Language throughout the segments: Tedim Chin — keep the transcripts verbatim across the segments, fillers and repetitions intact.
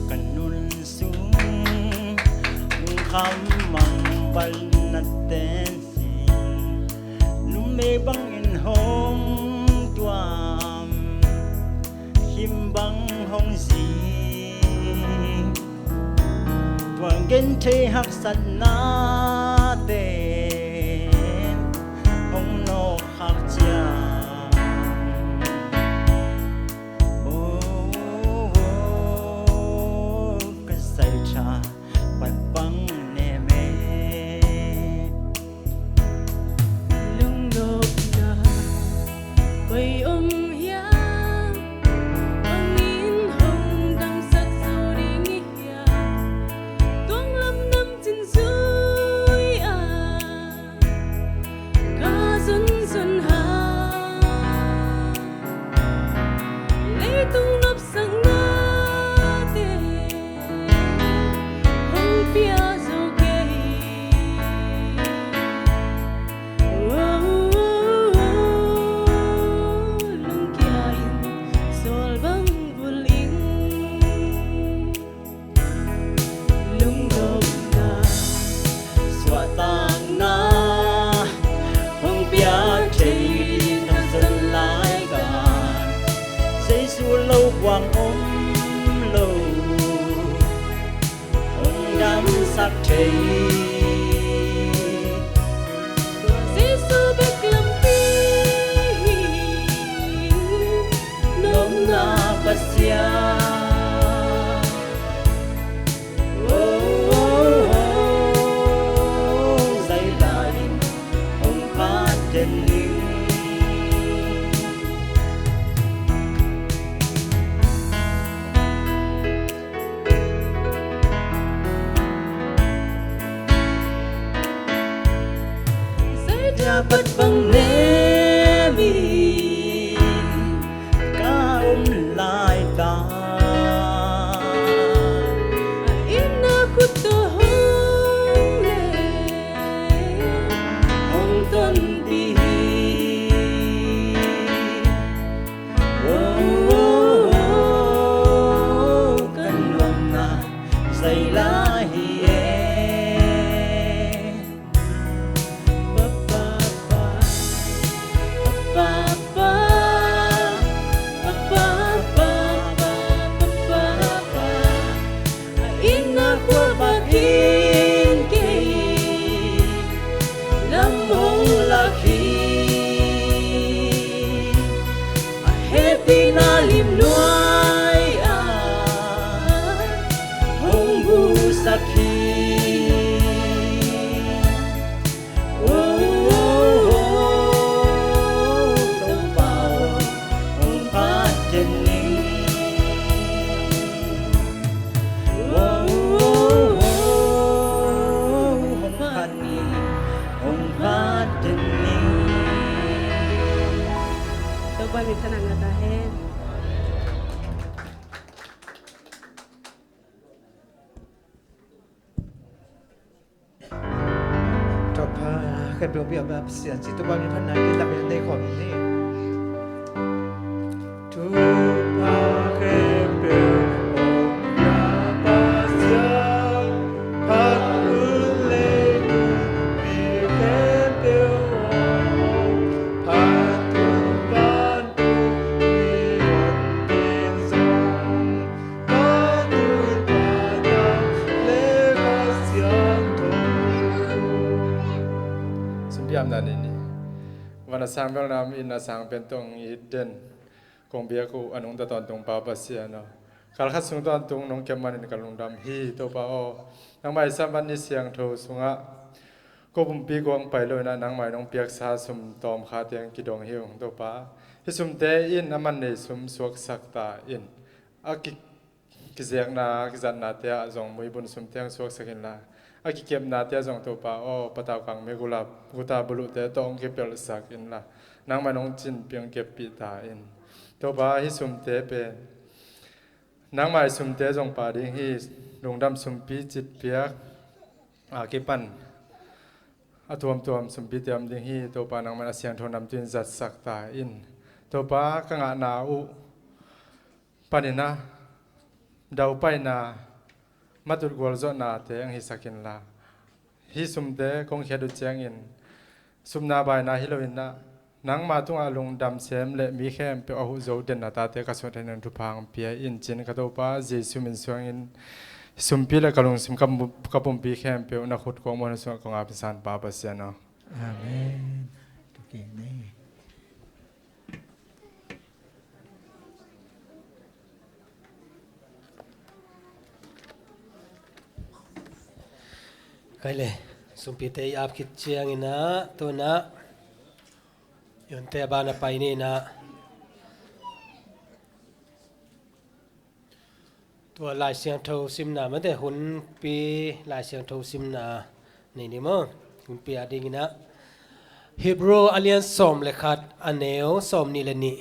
Ka nun sung kham mang bal na ten sin, numei bangin hong tuam, him bang hong zi, tua genthei haksatna ten hong nawk khak ciang. Oh, oh, oh, ka sai tha pat bang nem e. Lungnopna koi om hiam? Bangin hong dangsak zo ding i hiam? Tuang lam nam cin zui a ka zunzun ha. Leitung nopsakna te hong pia zo kei. Oh, oh, oh, oh, lungkia in sawl bang vul in. Lungnopna, suahtakna hong pia thei na zon lai ka. Jesu lo buang om lo, hong damsak thei. Jesu bek lampi hi, nopna Pasian. Oh, oh, oh, zai lai in hong phat den ning. Zai dia pat bang nem in ka om lai ta. A inn ah khut tawh hong leh hong tonpih hi. Oh, oh, oh, ka nuamna zai lai hi e. Pa, pa, pa, pa, pa, pa. A inn ah khua vak in kei lam hong lak hi. A hehpihna lim nuai ah hong busak hi. Oh, oh, oh, Topa aw, hong phat den ning. Oh, oh, oh, hong phat ning, hong phat den ning. Topa min thangahna ta hen. Topa khempeuh biak bang Pasian ci, Topa min phatna in lam in nei khawm ni. Topa khempeuh hong biak Pasian, phat un leitung mi khempeuh aw, phat un vantung mi honkhin zong. Sumpiamna ni ni. Van a sang bel na om in, a sang pen tawh hong it den kong biak uh a nungta tawntung Pa Pasian aw, kalkhat sung tawntung nong kep manin ka lungdam hi. Topa aw, nangmah i Sabbath ni siangtho sungah ko pumpi guak pai lo in ah nangmah in nong piaksa sum tawmkha teng kidong hi ung. Topa, hih sumte in a man nei sum suaksak ta in, a ki kizekna, kizatnate ah zong muibun sumte hong suaksak inla, a kikepnate ah zong Topa aw, patau kang me gulap, guta buluhte tawh hong kipelhsak inla, nangmah in hong cinpih hong keppih ta in. Topa, hih sumte pen nangmah i sumte zong pha ding hi. Lungdam sumpi citpiak a kipan a tuamtuam sumpite om ding hi. Topa, nangmah in a siangtho namtui in zatsak ta in. Topa, ka ngahna uh panin ah daupaina, matut gualzawhnate ang hisak inla, hih sumte kong khiat uh ciangin supna baina hi loin ah, nangma tungah lungdam sem le mi khempeuh a huh zo denna tate ka suah theihna thupha ang pia in, ci-in ka Topa Jesu min suangin sumpi le ka lungsim, ka mu-, ka pumpi khempeuh na khut kuang muan sungah kong ap in, Sanpa Pasian aw. Amen. Kei le, sumpite i ap khit ciangin ah, tu-in ah i hunte a ban ah pai ni in ah, tua Lai Siangtho simna, mate, hunpi Lai Siangtho simna nei ni maw? Hunpi a dingin ah Hebrew a lian sawm le khat, a neu sawmnih le nih.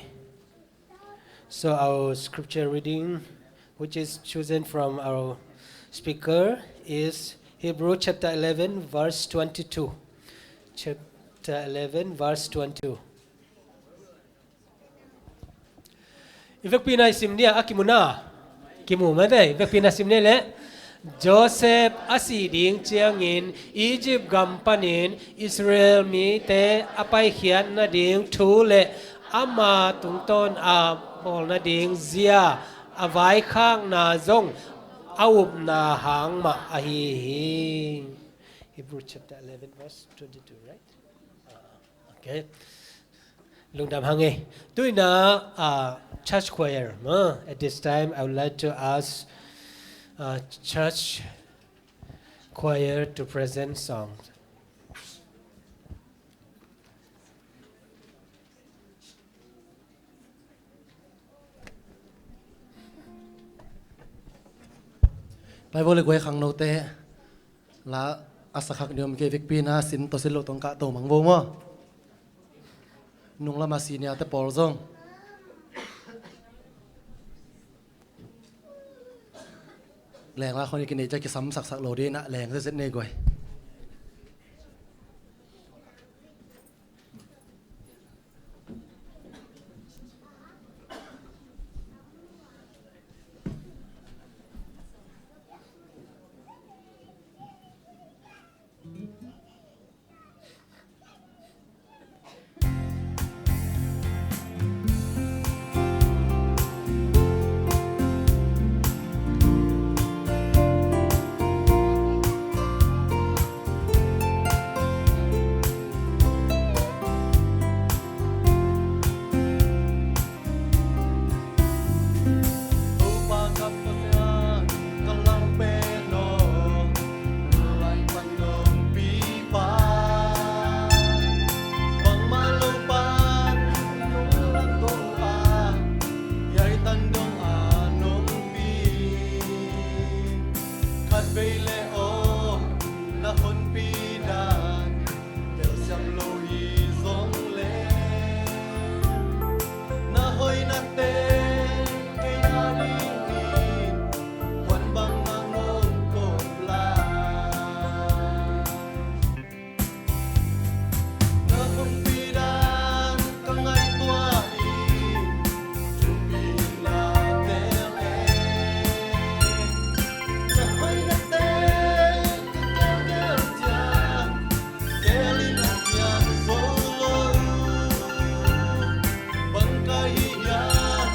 So our scripture reading, which is chosen from our speaker, is Hebrew chapter eleven, verse twenty-two. Chapter eleven, verse twenty-two. I vekpi-in ah i sim ni a, a kimu na. Kimu mate, i vekpi-in ah sim ni leh. Joseph a sih ding ciangin Egypt gam panin Israel mite a paikhiat nading thu le ama tungtawn a bawl nading zia a vaikhakna zong a upna hang mah ahi hi. Hebrew chapter eleven, verse twenty-two, right? Ah, okay. Lungdam hang e. Tu-in ah, uh, church choir, uh, at this time, I would like to ask, uh, church choir to present song. Bible le guai khangnote la a sakhak ni om kei, vekpi-in ah sin tawh sin lo tawh kah to mang vo maw? Nung lam a senior-te pawl zong leng la khawng i kineih ciang kisam saksak lo ding in ah, leng zetzet ni guai. Topa ka Pasian, ka lau pen aw, tu laitak nong pi pa. Bangmah lo pan nong lat to a, hiai tan dong a nong pi. Khatvei leh aw, na honpi dan telsiam lo hi zong leh, na hoihna teng kei a dingin, huan bang na ngong kop lai. Na honpi dan ka ngaihtuah in, thupi in la teel e. Na hoihna teng ka gelgel ciang, teel in a piang zo lo. Bang ka hih hiam,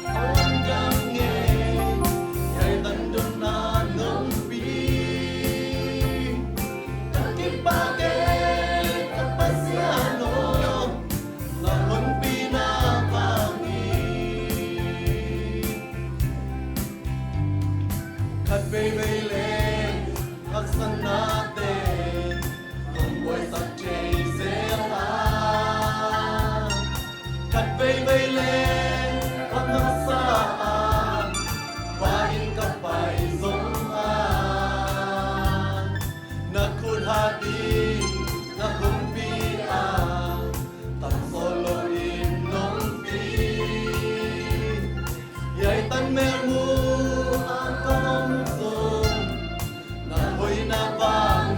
a lamdang ngei, hiai tan dong a nong pi. Ka kipak e, ka Pasian aw, na honpina bang in. Khatveivei leng haksatnate hong buaisak thei zel a, khatveivei leng hong haksa a, va inn ka pai zong a, na khut hat in na honpi a, tam sawt lo in nong pi. Hiai tan mel muh a ka om zong, na hoihna bang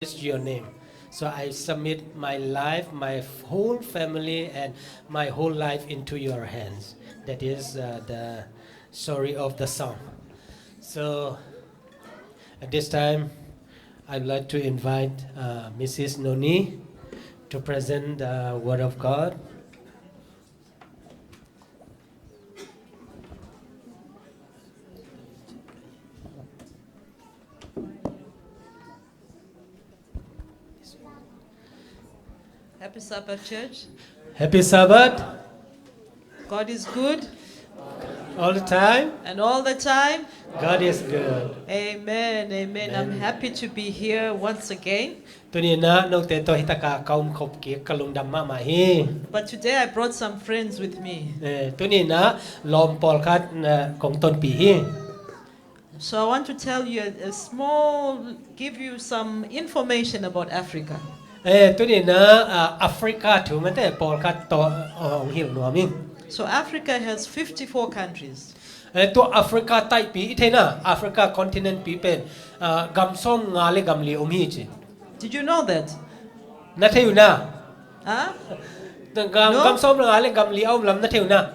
is your name. So I submit my life, my whole family, and my whole life into your hands. That is, uh, the story of the song. So at this time, I'd like to invite, uh, Missus Noni to present the Word of God. Happy Sabbath, church. Happy Sabbath. God is good. All the time. And all the time. God is good. Amen, amen. I'm happy to be here once again. Tuni-in ah note tawh hi taka ka om khop kik ka lungdam mahmah hi. But today I brought some friends with me. Eh, tuni-in ah lawm pawlkhat, eh, kong tonpih hi. So I want to tell you a, a small, give you some information about Africa. Eh, tuni-in ah, ah, Africa thu mate pawlkhat tawh, ah, hong hilh nuam ing. So Africa has fifty-four countries. Eh, tua Africa taihpi i theihna, Africa continent pi pen, ah, gam sawmnga le gam li om hi ci. Did you know that? Na thei uh na? Huh? Gam, no? Gam sawmnga le gam li a om lam na thei uh na?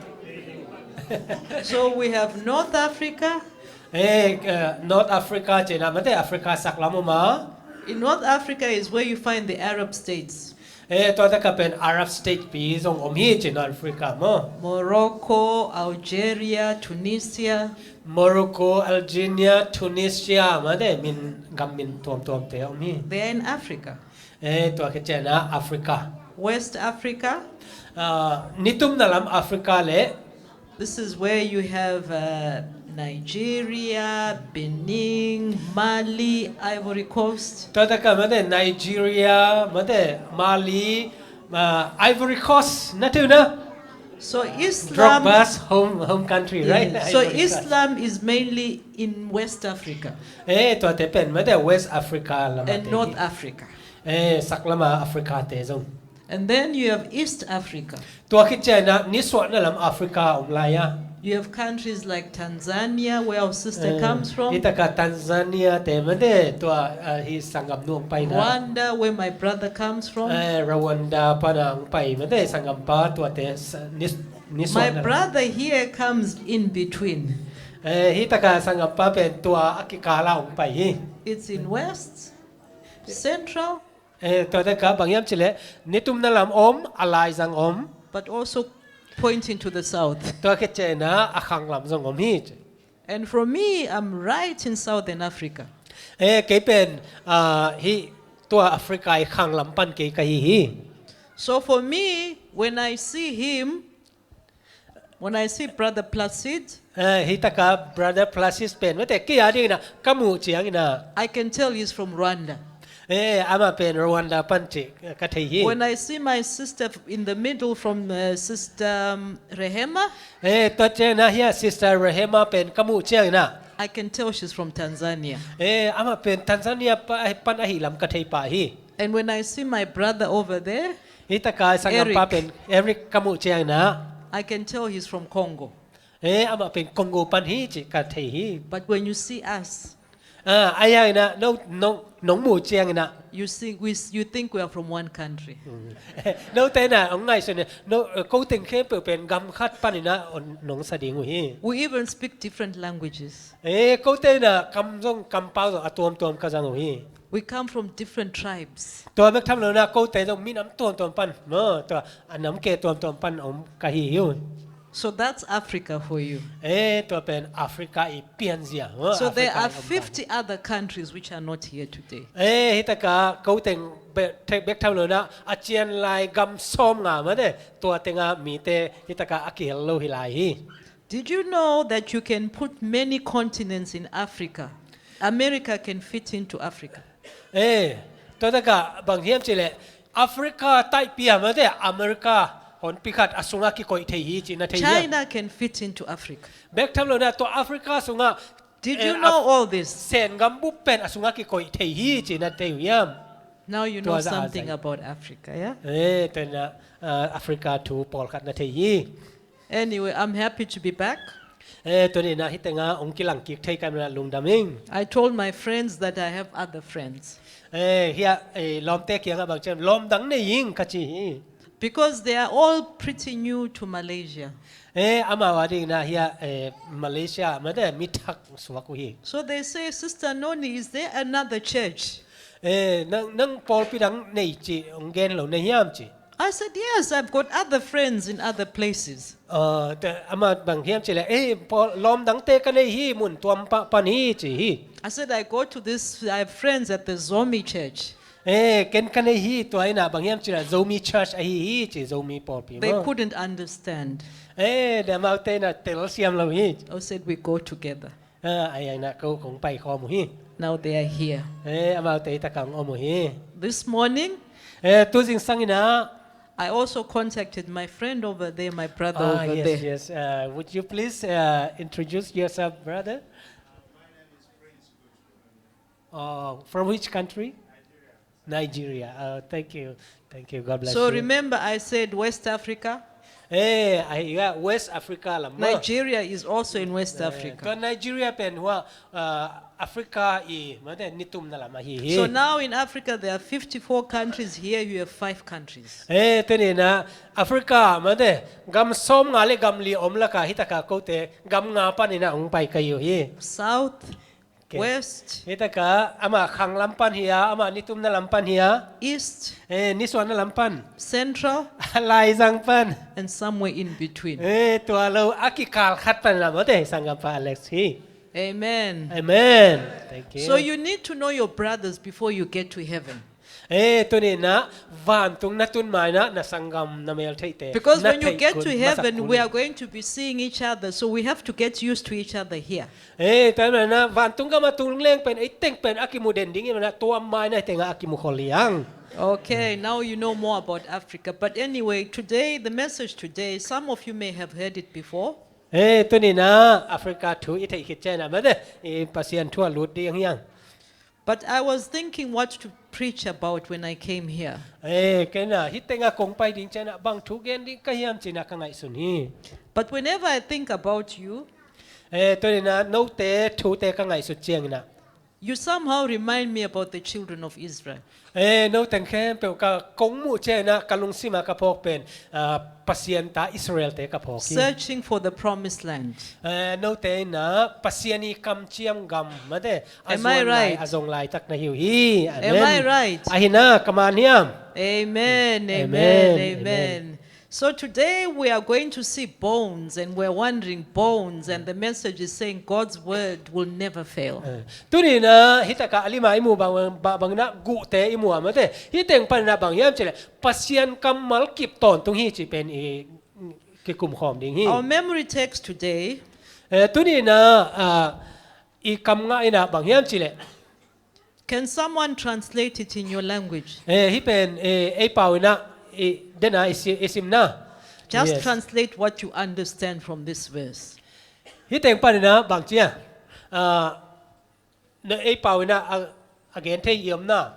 So we have North Africa. Eh, eh, North Africa ci-in ah mate Africa saklam om a. In North Africa is where you find the Arab states. Eh, tua taka pen Arab state pi zong om hi ci, North Africa maw. Morocco, Algeria, Tunisia. Morocco, Algeria, Tunisia, mate min, gam min tuamtuamte om hi. They are in Africa. Eh, tua khit ciangin ah Africa. West Africa. Ah, nitumna lam Africa le. This is where you have, uh, Nigeria, Benin, Mali, Ivory Coast. Tua taka mate Nigeria, mate Mali, uh, Ivory Coast, na thei uh na? So Islam, Drogba's home, home country, right? Yeah. So Ivory Coast. Islam is mainly in West Africa. Eh, tuate pen mate West Africa lam a te hi. And North Africa. Eh, saklam a Africa te zong. And then you have East Africa. Tua khit ciangin ah nisuahna lam Africa om lai a. You have countries like Tanzania, where our sister comes from. Eh, hi taka Tanzania te mate tua, ah, hi sanggamnu hong paina. Rwanda, where my brother comes from. Eh, Rwanda pana hong pai mate sanggampa tuate sa-, nis-, nisuahna lam. My brother here comes in between. Eh, hi taka sanggampa pen tua a kikal ah hong pai hi. It's in West, Central. Eh, tua taka bang hiam cih leh nitumna lam om, a laizang om. But also pointing to the south. Tua khit ciangin ah a khang lam zong om hi ci. And for me, I'm right in Southern Africa. Eh, kei pen, ah, hi tua Africa i khang lam pan kei ka hi hi. So for me, when I see him, when I see Brother Placide, eh, hi taka Brother Placide pen mate kei a dingin ah ka muh ciangin ah, I can tell he's from Rwanda. Eh, amah pen Rwanda pan ci ka thei hi. When I see my sister f-, in the middle from, uh, Sister, um, Rehema, eh, tua ciangin ah hi a Sister Rehema pen ka muh ciangin ah, I can tell she's from Tanzania. Eh, amah pen Tanzania pa-, pan ahih lam ka thei pah hi. And when I see my brother over there, hi taka sanggampa pen Eric ka muh ciangin ah, I can tell he's from Congo. Eh, amah pen Congo pan hi ci ka thei hi. But when you see us, ah, a yang in ah, no, no, nong muh ciangin ah, you see, we, you think we are from one country. Mm. Note in ah hong ngaihsun in, no, eh, ko teng khempeuh pen gam khat pan in ah hong, nong sa ding uh hi. We even speak different languages. Eh, ko teng in ah kam zong kampau zong a tuamtuam ka zang uh hi. We come from different tribes. Tua bek tham lo in ah kote zong minam tuamtuam pan, no, tua a nam ke tuamtuam pan om ka hi hi uh. So that's Africa for you. Eh, tua pen Africa i pianzia, no? So there are fifty other countries which are not here today. Eh, hi taka ko teng bek, bek tham lo in ah a cian lai gam sawmnga mate tua teng ah mite hi taka a kihel lo hi lai hi. Did you know that you can put many continents in Africa? America can fit into Africa. Eh, tua taka bang hiam cih leh Africa taihpi a mate America honpi khat a sungah kikoih thei hi cih na thei hiam? China can fit into Africa. Bek tham lo in ah tua Africa sungah, did you know all this? Sen gambup pen a sungah kikoih thei hi cih na thei uh hiam? Now you know something about Africa, yeah? Eh, tua in ah, ah, Africa thu pawlkhat na thei hi. Anyway, I'm happy to be back. Eh, tuni-in ah hih tengah hong kilang kik thei ka hih manin ah lungdam ing. I told my friends that I have other friends. Eh, hiah, eh, lawmte kiangah bang ci hiam, lawm dang nei ing ka ci hi. Because they are all pretty new to Malaysia. Eh, amau adingin ah hiah, eh, Malaysia mate mi thak suak uh hi. So they say, "Sister Noni, is there another church?" Eh, nang, nang pawlpi dang nei ci hong gen lo na hiam ci. I said, "Yes, I've got other friends in other places." Ah, te, amah bang hiam cih leh, eh, pawl, lawm dangte ka nei hi, mun tuam pah pan hi ci hi. I said, "I go to this, I have friends at the Zomi church." Eh, ken ka nei hi, tua in ah bang hiam cih leh Zomi church ahi hi ci, Zomi pawlpi maw. They couldn't understand. Eh, te amaute in ah telsiam lo hi. I said, "We go together." Ah, ahi hangin ah ko kong paikhawm uh hi. Now they are here. Eh, amaute hih takah hong om uh hi. This morning, eh, tu zingsang in ah, I also contacted my friend over there, my brother over there. Ah, yes, yes. Uh, would you please, uh, introduce yourself, brother? Uh, from which country? Nigeria. Uh, thank you. Thank you. God bless you. So remember I said West Africa? Eh, ahi, ah, West Africa lam maw. Nigeria is also in West Africa. Eh, tua Nigeria pen hua, ah, Africa i, mate, nitumna lam ahi hi. So now in Africa there are fifty-four countries, here you have five countries. Eh, tuni-in ah Africa mate, gam sawmnga le gam li om lakah hih takah kote gam nga panin ah hong pai ka hi uh hi. South, West. Hih takah amah khang lam pan hi a, amah nitumna lam pan hi a. East. Eh, nisuahna lam pan. Central. Laizang pan. And somewhere in between. Eh, tua lo a kikal khat pan lam, mate, sanggampa Alex hi. Amen. Amen. Thank you. So you need to know your brothers before you get to heaven. Eh, tuni-in ah vantung na tun ma-in ah na sanggam na meltheihte. Because when you get to heaven, we are going to be seeing each other, so we have to get used to each other here. Eh, tua ahih manin ah vantung gam a tung leng pen ei teng pen a kimu den ding ahih manin ah tua ma-in ah hih tengah a kimu khol hi hang. Okay, now you know more about Africa. But anyway, today, the message today, some of you may have heard it before. Eh, tuni-in ah Africa thu i theih khit ciangin ah, mate, i Pasian thu a lut ding hi hang. But I was thinking what to preach about when I came here. Eh, ken ah hih tengah kong pai ding ciangin ah bang thu gen ding ka hiam ci-in ah ka ngaihsun hi. But whenever I think about you, eh, tuni-in ah note thute ka ngaihsut ciangin ah, you somehow remind me about the children of Israel. Eh, no teng khempeuh ka kong muh ciangin ah ka lungsim ah ka phawk pen, ah, Pasian ta Israel-te ka phawk hi. Searching for the promised land. Eh, note in ah Pasian i kamciam gam, mate, a zuan lai, a zong laitak na hi uh hi. Am I right? Amen. Ahi na, ka man hiam? Amen, amen, amen. So today we are going to see bones and we're wondering bones, and the message is saying God's word will never fail. Eh, tuni-in ah hih takah a lim ah i muh bang, bang, bangin ah guhte i mu a, mate. Hih teng panin ah bang hiam cih leh Pasian kammal kip tawntung hi cih pen i kikum khawm ding hi. Our memory text today. Eh, tuni-in ah, ah, i kam ngah in ah bang hiam cih leh. Can someone translate it in your language? Eh, hih pen, eh, ei pau in ah, eh, den ah i si-, i sim na. Just translate what you understand from this verse. Hih teng panin ah bang ci a, ah, na ei pau in ah a, a gen thei i om na.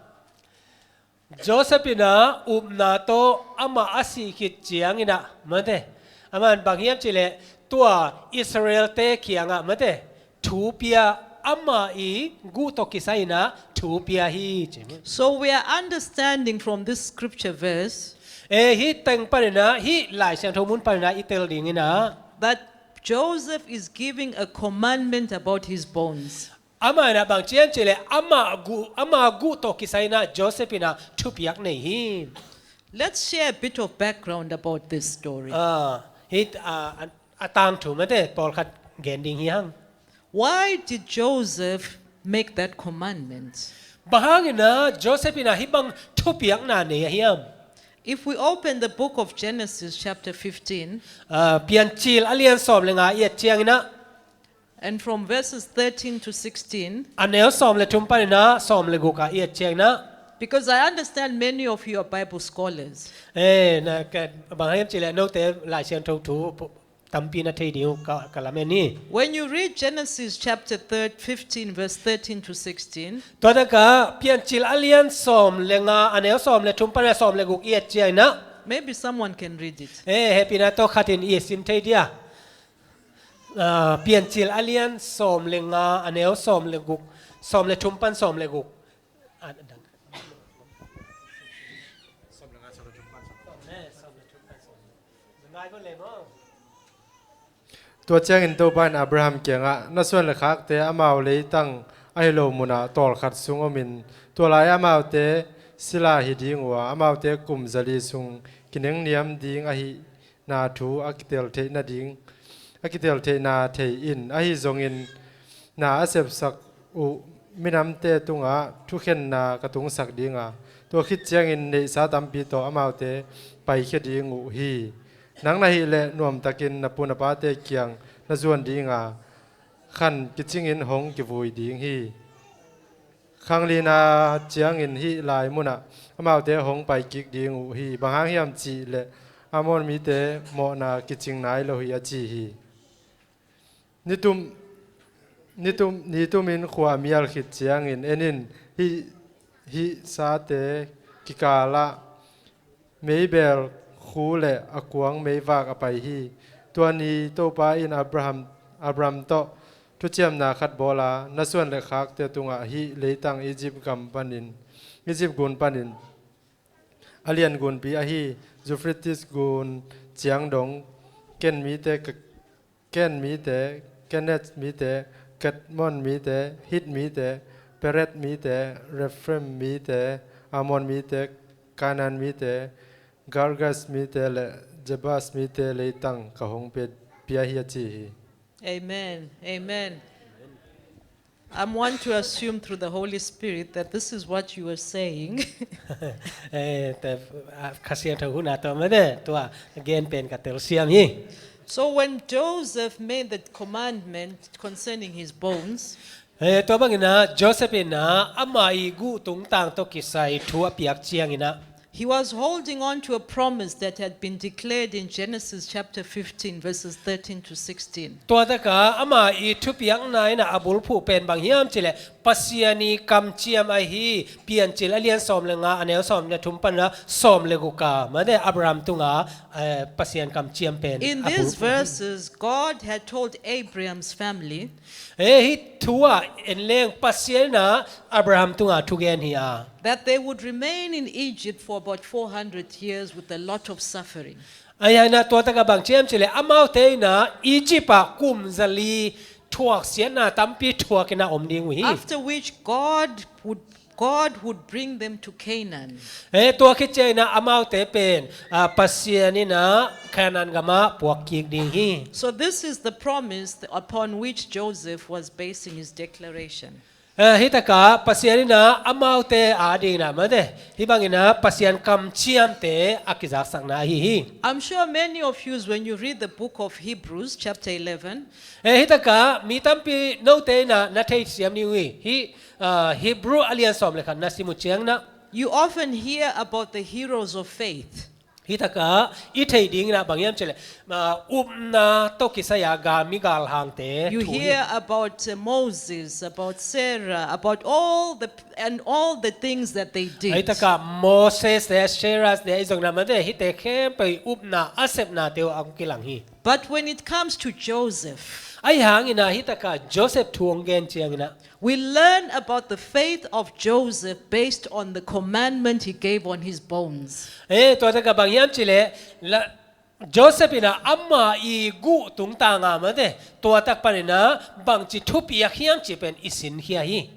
Joseph in ah upna tawh amah a sih khit ciangin ah, mate, aman bang hiam cih leh tua Israel-te kiangah, mate, thu pia, amah i guh tawh kisai in ah thu pia hi ci. So we are understanding from this scripture verse, eh, hih teng panin ah, hih Lai Siangtho mun panin ah i tel ding in ah, that Joseph is giving a commandment about his bones. Amah in ah bang ci hiam cih leh amah guh, amah guh tawh kisai in ah Joseph in ah thupiak nei hi. Let's share a bit of background about this story. Ah, hih, ah, a, a tangthu, mate, pawlkhat gen ding hi hang. Why did Joseph make that commandment? Bang hangin ah Joseph in ah hih bang thupiakna nei a hiam? If we open the book of Genesis chapter fifteen, ah, Piancil a lian sawm le nga i et ciangin ah, and from verses thirteen to sixteen. A neu sawm le thum panin ah sawm le guk ah i et ciangin ah. Because I understand many of you are Bible scholars. Eh, na ka, bang hiam cih leh note Lai Siangtho thu tampi na thei ding uh ka, ka lamen hi. When you read Genesis chapter thir-, fifteen, verse thirteen to sixteen. Tua takah Piancil a lian sawm le nga, a neu sawm le thum panin ah sawm le guk i et ciangin ah. Maybe someone can read it. Eh, hehpihna tawh khat in i sim thei dia. Ah, Piancil a lian sawm le nga, a neu sawm le guk, sawm le thum pan sawm le guk. Ah, dang. Tua ciangin Topa in Abraham kiangah, na suan le khakte amau leitang ahi lo munah tawlkhat sung omin, tua lai amaute sila hi ding uh a, amaute kum zali sung kinengniam ding ahihna thu a kitel theih nading, a kitel theihna thei in. Ahi zongin na a sepsak uh minamte tungah thukhenna ka tungsak dinga, tua khit ciangin neihsa tampi tawh amaute paikhia ding uh hi. Nang na hih leh nuamtakin na pu na pate kiang na zuan dinga, khan kicingin hong kivui ding hi. Khanglina ciangin hih lai munah amaute hong paikik ding uh hi. Bang hang hiam cih leh Amor mite mawhna kicing nai lo hi, a ci hi. Nitum, nitum, nitumin khua a mial khit ciangin en in, hih, hih sate kikalah meibel khu le a kuang meivak a pai hi. Tua ni Topa in Abraham, Abraham tawh thuciamna khat bawla, na suan le khakte tungah hih leitang Egypt gam panin, Egypt gun panin a lian gunpi ahi Euphrates gun ciang dong, Ken mite, Ken mite, Kenaz mite, Kadmon mite, Hit mite, Peret mite, Rephaim mite, Amon mite, Kanaan mite, Girgas mite le Jebus mite leitang ka hong pia, pia hi, a ci hi. Amen. Amen. I'm one to assume through the Holy Spirit that this is what you were saying. Eh, te, ah, Kha Siangtho hun a tua mah de, tua gen pen ka telsiam hi. So when Joseph made the commandment concerning his bones, Eh, tua bangin ah Joseph in ah ama i guh tungtang tawh kisai thu a piak ciangin ah, he was holding on to a promise that had been declared in Genesis chapter fifteen, verses thirteen to sixteen. Tua taka ama i thupiakna in ah a bulphuh pen bang hiam cih leh Pasian i kamciam ahi Piancil a lian sawm le nga, a neu sawm le thum pan a sawm le guk a, mah de, Abraham tunga, eh, Pasian kamciam pen a bulphuh hi. In these verses, God had told Abraham's family, eh, hih thu ah en leng Pasian in ah Abraham tunga thugen hi a, that they would remain in Egypt for about four hundred years with a lot of suffering. Ahi hangin ah tua taka bang ci hiam cih leh amaute in ah Egypt ah kum zali thuaksiatna tampi thuak in ah om ding uh hi. After which God would, God would bring them to Canaan. Eh, tua khit ciangin ah amaute pen, ah, Pasian in ah Kanaan gam ah puak kik ding hi. So this is the promise upon which Joseph was basing his declaration. Eh, hih taka Pasian in ah amaute adingin ah, mah de, hih bangin ah Pasian kamciamte a kizaksakna ahi hi. I'm sure many of you, when you read the book of Hebrews chapter eleven, eh, hih taka mi tampi note in ah na theisiam ni uh hi. Hih, ah, Hebrew a lian sawm le khat na sim uh ciangin ah, you often hear about the heroes of faith. Hih taka i theih dingin ah bang hiam cih leh, ah, upna tawh kisai a galmi galhangte thu hi. You hear about, uh, Moses, about Sarah, about all the, and all the things that they did. Hih taka Moses te, Sarah te, i zong na, mah de, hihte khempeuh i upna a sepnate uh a hong kilang hi. But when it comes to Joseph, ahi hangin ah hih taka Joseph thu hong gen ciangin ah, we learn about the faith of Joseph based on the commandment he gave on his bones. Eh, tua taka bang hiam cih leh, la, Joseph in ah ama i guh tungtang a, mah de, tua tak panin ah bangci thupiak hiam cih pen i sinkhia hi.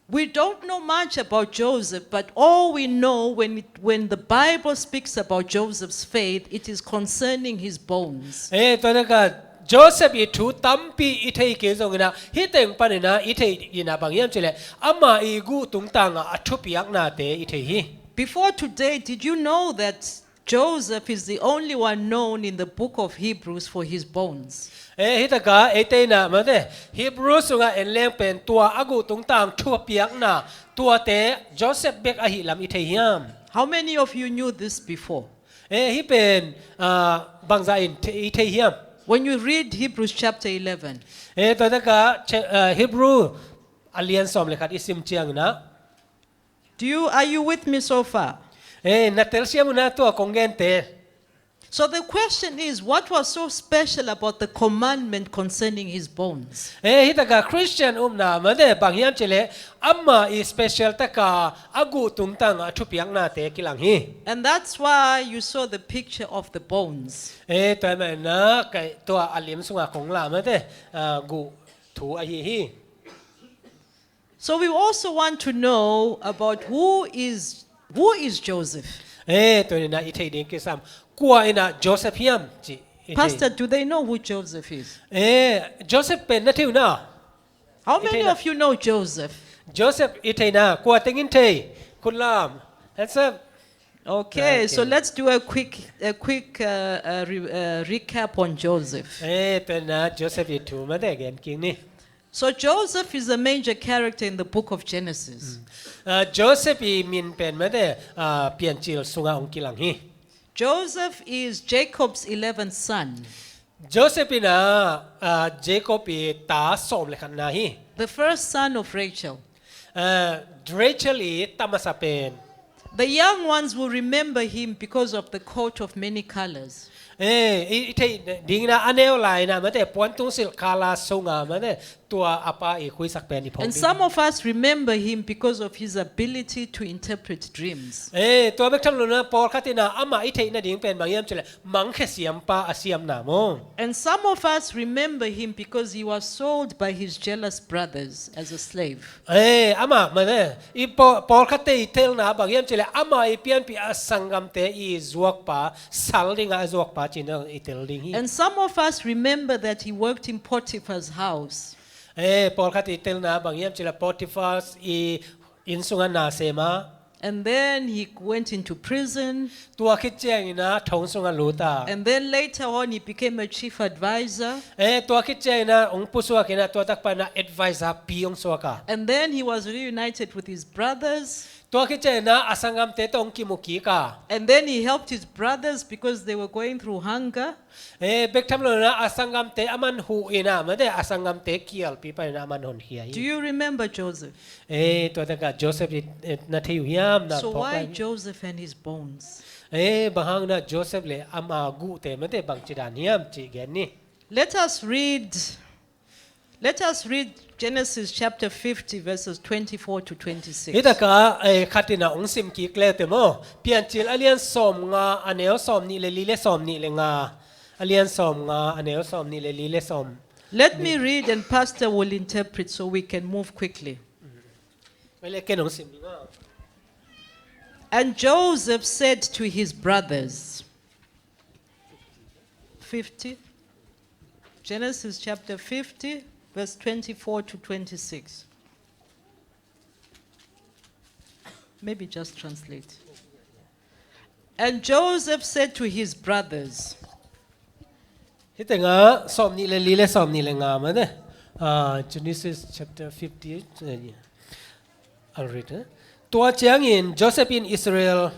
We don't know much about Joseph, but all we know when it, when the Bible speaks about Joseph's faith, it is concerning his bones. Eh, tua taka Joseph i thu tampi i thei kei zongin ah, hih teng panin ah i theih in ah bang hiam cih leh, ama i guh tungtang a a thupiaknate i thei hi. Before today, did you know that Joseph is the only one known in the book of Hebrews for his bones? Eh, hih taka eite in ah, mah de, Hebrew sungah en leng pen tua a guh tungtang thu a piakna tuate Joseph bek ahih lam i thei hiam? How many of you knew this before? Eh, hih pen, ah, bangzah in the-, i thei hiam? When you read Hebrews chapter eleven, eh, tua taka, che-, ah, Hebrew a lian sawm le khat i sim ciangin ah, do you, are you with me so far? Eh, na telsiam uh na tua kong gente? So the question is, what was so special about the commandment concerning his bones? Eh, hi taka Christian upna mate bang hiam cih leh ama i special taka a guh tungtang a thupiaknate kilang hi. And that's why you saw the picture of the bones. Eh, tua mah na kai tua a lim sunga kong la mate, ah, guh thu ahi hi. So we also want to know about who is, who is Joseph? Eh, tua ni na i thei ding kisam. Kua ina Joseph hiam ci i thei. Pastor, do they know who Joseph is? Eh, Joseph pen na thei uh na? How many of you know Joseph? Joseph i thei na, kua tengin thei. Khut lam. Hands up. Okay, so let's do a quick, a quick, uh, uh, re-, uh, recap on Joseph. Eh, tua na Joseph i thu mate gen kik ni. So Joseph is a major character in the book of Genesis. Mm. Ah, Joseph i min pen mate, ah, Piancil sunga ong kilang hi. Joseph is Jacob's eleventh son. Joseph ina, ah, Jacob i ta sawm le khatna hi. The first son of Rachel. Ah, Rachel i ta masa pen. The young ones will remember him because of the coat of many colors. Eh, i, i thei ding ina a neu lai ina mate puantung silh kala sunga mate tua a pa i khuisak pen i phawk ding. And some of us remember him because of his ability to interpret dreams. Eh, tua bek tham lo na pawlkhat ina ama i theihna ding pen bang hiam cih leh mangkhe siampa a siamna maw. And some of us remember him because he was sold by his jealous brothers as a slave. Eh, ama mate i paw-, pawlkhatte i telna bang hiam cih leh ama i pianpih a sanggamte i zuakpa, sal dinga a zuakpa ci-in i tel ding hi. And some of us remember that he worked in Potiphar's house. Eh, pawlkhat i telna bang hiam cih leh Potiphar i inn sunga na sem a. And then he went into prison. Tua khit ciangin a thong sunga lut a. And then later on he became a chief advisor. Eh, tua khit ciangin a ong pusuak in a tua takpan a advisor pi ong suak a. And then he was reunited with his brothers. Tua khit ciangin a a sanggamte tawh ong kimu kik a. And then he helped his brothers because they were going through hunger. Eh, bek tham lo na a sanggamte a man huh in a mate a sanggamte kialpi pan in a man honkhia hi. Do you remember Joseph? Eh, tua taka Joseph i, eh, na thei uh hiam na phawk lai. So why Joseph and his bones? Eh, bang hang na Joseph le ama guhte mate bang ci dan hiam ci gen ni. Let us read, let us read Genesis chapter fifty, verses twenty-four to twenty-six. Hi taka, eh, khat in a ong sim kik le te maw. Piancil a lian sawmnga a neu sawmnih le li le sawmnih le nga. A lian sawmnga a neu sawmnih le li le sawm. Let me read and Pastor will interpret so we can move quickly. Ken ong sim ding a. And Joseph said to his brothers, fifty, Genesis chapter fifty, verse twenty-four to twenty-six. Maybe just translate. And Joseph said to his brothers. Hi tengah sawmnih le li le sawmnih le nga mate. Ah, Genesis chapter fifty-eight. Eh, I'll read, eh? Tua ciangin Joseph in Israel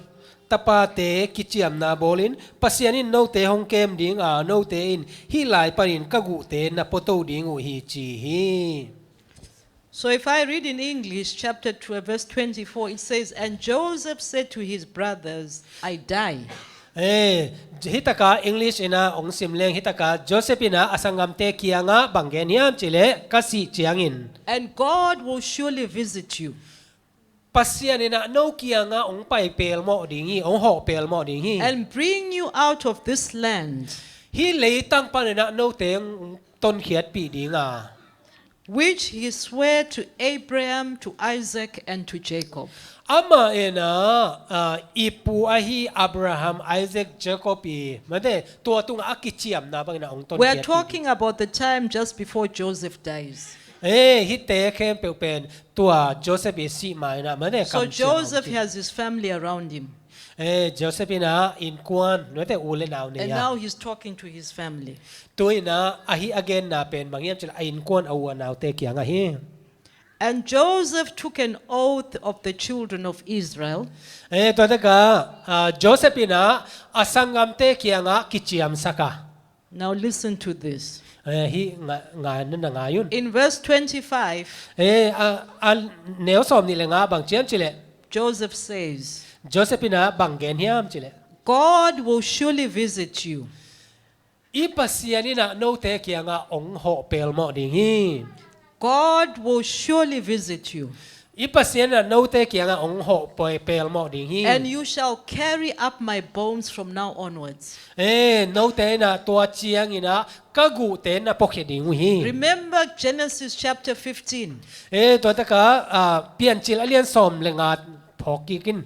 tapate kiciamna bawlin, Pasian in note hong kem ding a, note in hih lai panin ka guhte na puato ding uh hi ci hi. So if I read in English, chapter twelve, verse twenty-four, it says, "And Joseph said to his brothers, 'I die.'" Eh, hi taka English in a ong sim leng hi taka Joseph in a a sanggamte kiangah bang gen hiam cih leh ka sih ciangin. "And God will surely visit you." Pasian in a no kiangah ong pai pelmawh ding hi, ong hawh pelmawh ding hi. "And bring you out of this land." Hih leitang pan in a note ong tonkhiatpih ding a. "Which he sware to Abraham, to Isaac, and to Jacob." Amah in a, ah, i pu ahi Abraham, Isaac, Jacob i, mate, tua tungah a kiciamna bangin a ong tonkhiatpih. We are talking about the time just before Joseph dies. Eh, hihte khempeuh pen tua Joseph i sih ma in a mate. So Joseph has his family around him. Eh, Joseph in a innkuan, note u le nau nei a. And now he's talking to his family. Tu in a, ahi a genna pen bang hiam cih leh a innkuan a u a naute kiangah hi. "And Joseph took an oath of the children of Israel." Eh, tua taka, ah, Joseph in a a sanggamte kiangah kiciamsak a. Now listen to this. Eh, hih nga, nga, na, na ngai un. In verse twenty-five, eh, a, a neu sawmnih le nga bang ci hiam cih leh. Joseph says, Joseph in a bang gen hiam cih leh. God will surely visit you. I Pasian in ah note kiangah hong hawh pelmawh ding hi. God will surely visit you. I Pasian in ah note kiangah hong hawh poi pelmawh ding hi. And you shall carry up my bones from now onwards. Eh, note in ah tua ciangin ah ka guhte na puakhia ding uh hi. Remember Genesis chapter fifteen. Eh, tua takah, ah, Piancil a lian sawm le nga phawk kik in.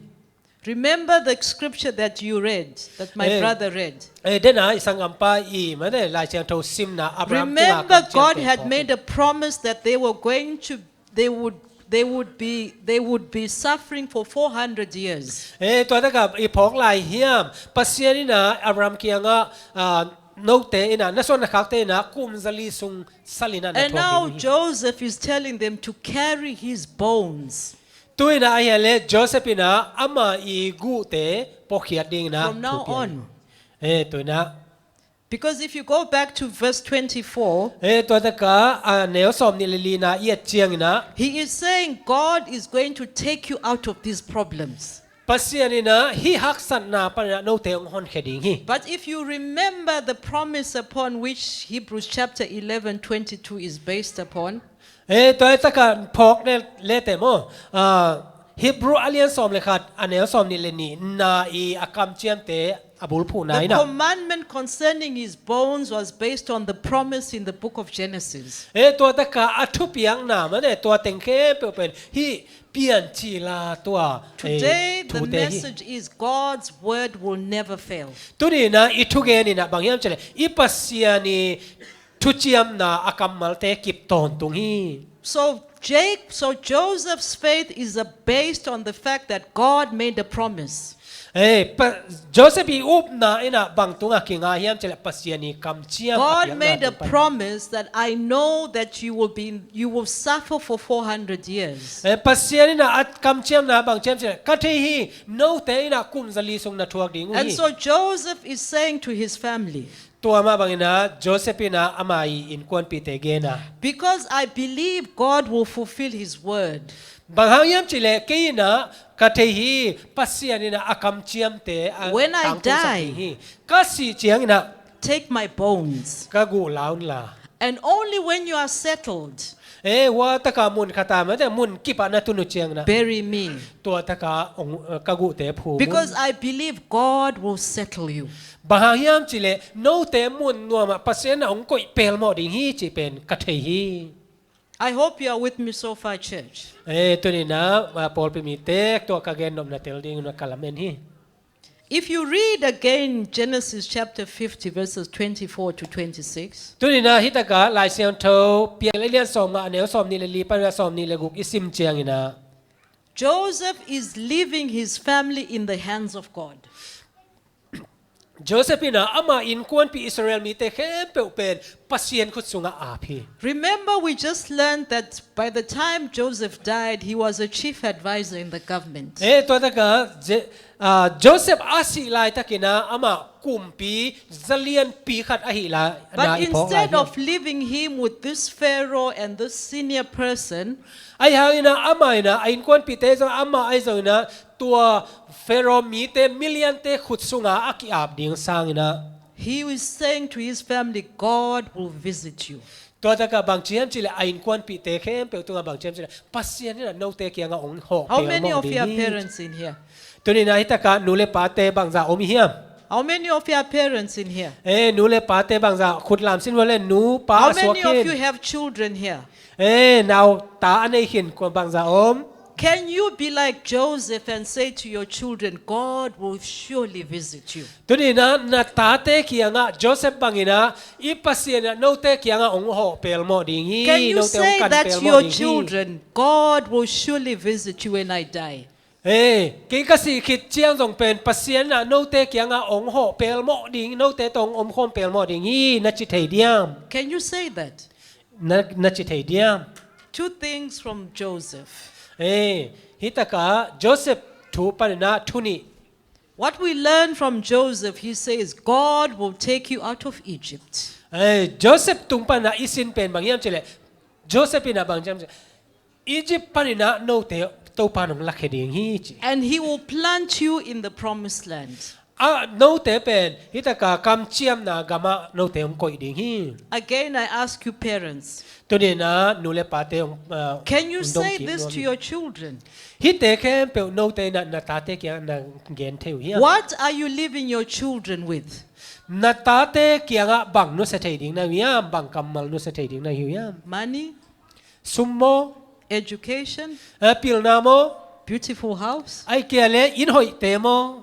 Remember the scripture that you read, that my Eh, brother read. Eh, dena i sanggampa i mane Lai Siangtho simna Abraham tunga Remember, kam ciamteh God had phawk made in. A promise that they were going to, they would, they would be, they would be suffering for four hundred years. Eh, tua takah i phawk lai hiam? Pasian in ah Abraham kiangah, ah, note in ah, na suan na khakte in ah kum zali sung sal in ah na thuak ding hi. And now Joseph is telling them to carry his bones. Tu in ah ahi leh Joseph in ah ama i guhte puakhiat dingin ah thu pia hi. From now on. Eh, tu in ah. Because if you go back to verse twenty-four, Eh, tua takah, ah, neu sawm nih le lina i et ciangin ah. He is saying God is going to take you out of these problems. Pasian in ah hih haksatna panin ah note hong honkhia ding hi. But if you remember the promise upon which Hebrews chapter eleven twenty-two is based upon, Eh, tua takah phawk le, le te maw. Ah, Hebrew a lian sawm le khat, a neu sawm nih le nih, na i a kamciamte a bulphuhna in ah. The commandment concerning his bones was based on the promise in the book of Genesis. Eh, tua takah a thupiakna mane, tua teng khempeuh pen hih Piancil a tua, eh, thute hi. Today, the message is God's word will never fail. Tuni in ah i thugen in ah bang hiam cih leh, i Pasian i thuciamna a kammalte kip tawntung hi. So Jake, so Joseph's faith is, uh, based on the fact that God made a promise. Eh, pa, Joseph i upna in ah bang tungah kinga hiam cih leh Pasian i kamciam a piakna tung pan. God made a promise that I know that you will be, you will suffer for four hundred years. Eh, Pasian in ah a kamciamna bang ci hiam cih leh, ka thei hi, note in ah kum zali sung na thuak ding uh hi. And so Joseph is saying to his family, Tua mah bangin ah Joseph in ah ama i innkuanpihte gen a. Because I believe God will fulfill his word. Bang hang hiam cih leh kei in ah ka thei hi, Pasian in ah a kamciamte a tangtungsak ding hi. When I die, ka sih ciangin ah, take my bones. Ka guh la un la. And only when you are settled, Eh, hua takah mun khat ah mate, mun kip ah na tun uh ciangin ah, bury me. Tua takah hong, eh, ka guhte phum un. Because I believe God will settle you. Bang hang hiam cih leh note mun nuam ah Pasian in ah hong koih pelmawh ding hi cih pen ka thei hi. I hope you are with me so far, church. Eh, tuni in ah, ah, pawlpi mite, tua ka gennopna tel ding in ah ka lamen hi. If you read again Genesis chapter fifty, verses twenty-four to twenty-six, Tuni in ah hih takah Lai Siangtho Piancil a lian sawm nga, a neu sawm nih le li pan a sawm nih le guk i sim ciangin ah, Joseph is leaving his family in the hands of God. Joseph in ah ama innkuanpih Israel mite khempeuh pen Pasian khut sungah ap hi. Remember, we just learned that by the time Joseph died, he was a chief advisor in the government. Eh, tua takah, Je-, ah, Joseph a sih laitakin ah amah kumpi zalianpi khat ahih la, But na i phawk lai instead hiam? Of leaving him with this Pharaoh and this senior person, Ahi hangin ah amah in ah, a innkuanpihte zong amah ahi zongin ah, tua Pharaoh mite, miliante khut sungah a ki-ap ding sangin ah, he is saying to his family, "God will visit you." Tua takah bang ci hiam cih leh a innkuanpihte khempeuh tungah bang ci hiam cih leh, Pasian in ah note kiangah hong hawh pelmawh ding hi. How many of you are parents in here? Tuni in ah hih takah nu le pate bangzah om i hiam? How many of you are parents in here? Eh, nu le pate bangzah khut lam sin vua le, nu pa a suak khin. How many of you have children here? Eh, nau ta a nei khin kua bangzah om? Can you be like Joseph and say to your children, "God will surely visit you"? Tuni in ah na tate kiangah Joseph bangin ah, i Pasian in ah note kiangah hong hawh pelmawh ding hi, note hong kan pelmawh ding hi. Can you say that to your children, "God will surely visit you when I die"? Eh, kei ka sih khit ciang zong pen Pasian in ah note kiangah hong hawh pelmawh ding, note tawh hong omkhawm pelmawh ding hi, na ci thei diam? Can you say that? Na, na ci thei diam? Two things from Joseph. Eh, hih takah Joseph thu panin ah thu nih. What we learn from Joseph, he says, "God will take you out of Egypt." Eh, Joseph tung panin ah i sin pen bang hiam cih leh, Joseph in ah bang ci hiam cih leh, Egypt panin ah note Topa in hong lakhia ding hi ci. "And he will plant you in the promised land." A note pen hi taka kamciamna gamah note hong koih ding hi. Again, I ask you, parents, Tuni-in ah nu le pate hong, ah, can you hong dong say kik this nuam to hi. Your children? Hihte khempeuh note in ah na tate kiangah na gen thei uh hiam? What are you leaving your children with? Na tate kiangah bang nusia thei ding na hi hiam? Bang kammal nusia thei ding na hi hiam? Money? Sum maw? Education? Eh, pilna maw? Beautiful house? Ahih kei leh inn hoihte maw?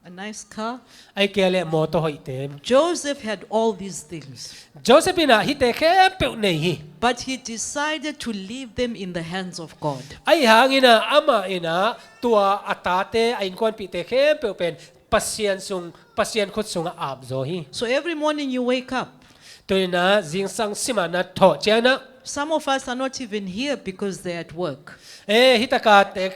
A nice car? Ahih kei leh mawtaw hoihte. Joseph had all these things. Joseph in ah hihte khempeuh nei hi. But he decided to leave them in the hands of God. Ahih hangin ah amah in ah tua a tate, a innkuanpihte khempeuh pen Pasian sung, Pasian khut sungah ap zaw hi. So every morning you wake up. Tuni-in ah zingsang simah na thawh ciangin ah. Some of us are not even here because they're at work. Eh, hi taka te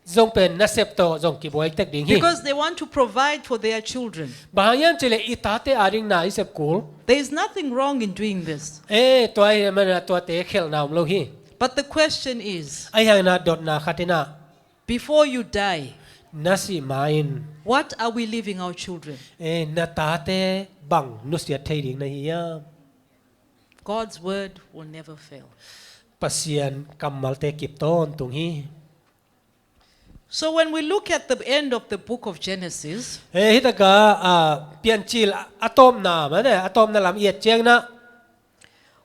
zong pen nasep tawh zong kibuai tek ding hi. Because they want to provide for their children. Bang hang hiam cih leh i tate ading na i sep kul. There is nothing wrong in doing this. Eh, tua ahih manin ah tuate khelhna om lo hi. But the question is, ahih hangin ah dotna khat in ah, before you die, na sih ma-in, what are we leaving our children? Eh, na tate bang nusiat thei ding na hi hiam? God's word will never fail. Pasian kammalte kip tawntung hi. So when we look at the end of the book of Genesis, eh, hi taka, ah, Piancil a, a tawpna, mate, a tawpna lam i et ciangin ah,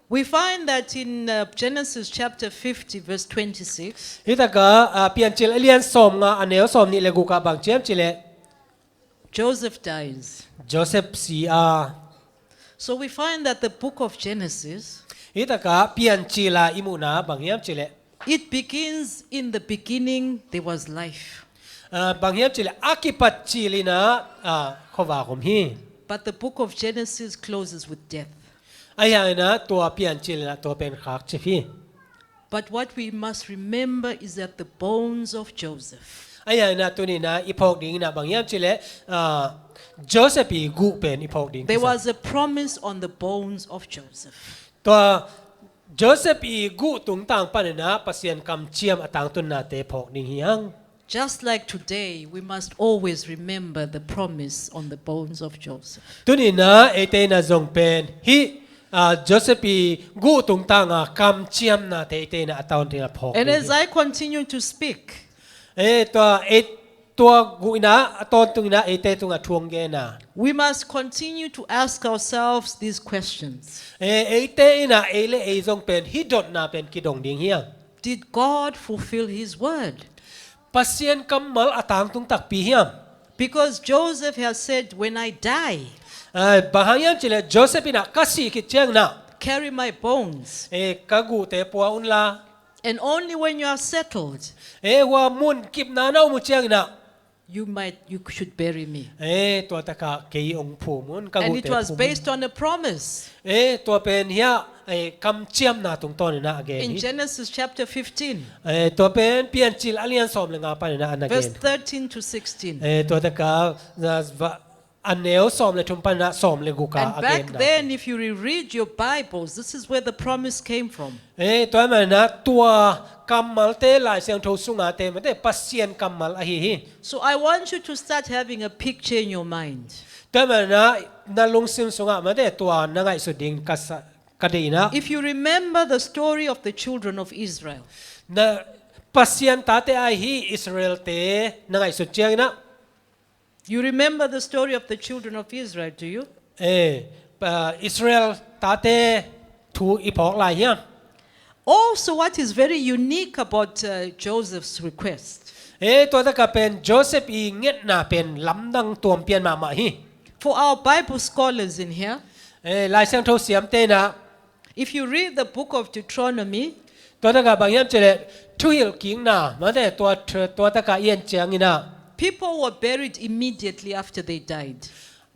we find that in, uh, Genesis chapter fifty, verse twenty-six. Hi taka, ah, Piancil a lian sawmnga, a neu sawmnih le guk ah bang ci hiam cih leh, Joseph dies. Joseph si a. So we find that the book of Genesis, hi taka Piancil ah i muhna bang hiam cih leh, it begins, "In the beginning there was life." Ah, bang hiam cih leh a kipat cil in ah, ah, khuavak om hi. But the book of Genesis closes with death. Ahih hangin ah tua Piancil in ah tua pen khakcip hi. But what we must remember is that the bones of Joseph. Ahih hangin ah tuni-in ah i phawk ding in ah bang hiam cih leh, ah, Joseph i guh pen i phawk ding. There was a promise on the bones of Joseph. Tua Joseph i guh tungtang panin ah Pasian kamciam a tangtunnate phawk ding hi hang. Just like today, we must always remember the promise on the bones of Joseph. Tuni-in ah eite in ah zong pen hih, ah, Joseph i guh tungtang a kamciamnate eite in ah a tawntung in ah phawk ding hi. And as I continue to speak, eh, tua, eh, tua guh in ah a tawntung in ah eite tungah thu hong gen a, we must continue to ask ourselves these questions. Eh, eite in ah ei le ei zong pen hih dotna pen kidong ding hi hang. Did God fulfill his word? Pasian kammal a tangtung takpi hiam? Because Joseph has said, "When I die, ah, bang hang hiam cih leh Joseph in ah ka sih khit ciangin ah, carry my bones." Eh, ka guhte pua un la. And only when you are settled, eh, hua mun kipna na om uh ciangin ah, you might, you should bury me. Eh, tua takah kei hong phum un, ka guhte phum un. And it was based on a promise. Eh, tua pen hiah, eh, kamciamna tungtawn in ah a gen hi. In Genesis chapter fifteen. Eh, tua pen Piancil a lian sawm le nga panin ah a na gen. Verse thirteen to sixteen. Eh, tua takah, ah, va-, a neu sawm le thum panin ah sawm le guk ah a gen. And back then, if you reread your Bibles, this is where the promise came from. Eh, tua ahih manin ah tua kammalte Lai Siangtho sungah te mate Pasian kammal ahi hi. So I want you to start having a picture in your mind. Tua ahih manin ah na lungsim sungah mate tua na ngaihsut ding ka sa-, ka deih in ah. If you remember the story of the children of Israel. Na Pasian tate ahi Israel-te na ngaihsut ciangin ah. You remember the story of the children of Israel, do you? Eh, pa, Israel tate thu i phawk lai hiam? Also, what is very unique about, uh, Joseph's request? Eh, tua takah pen Joseph i ngetna pen lamdang tuampian mahmah hi. For our Bible scholars in here, eh, Lai Siangtho siamte in ah, if you read the book of Deuteronomy, tua takah bang hiam cih leh Thuhilhkikna, mate tua, tua takah i en ciangin ah, people were buried immediately after they died.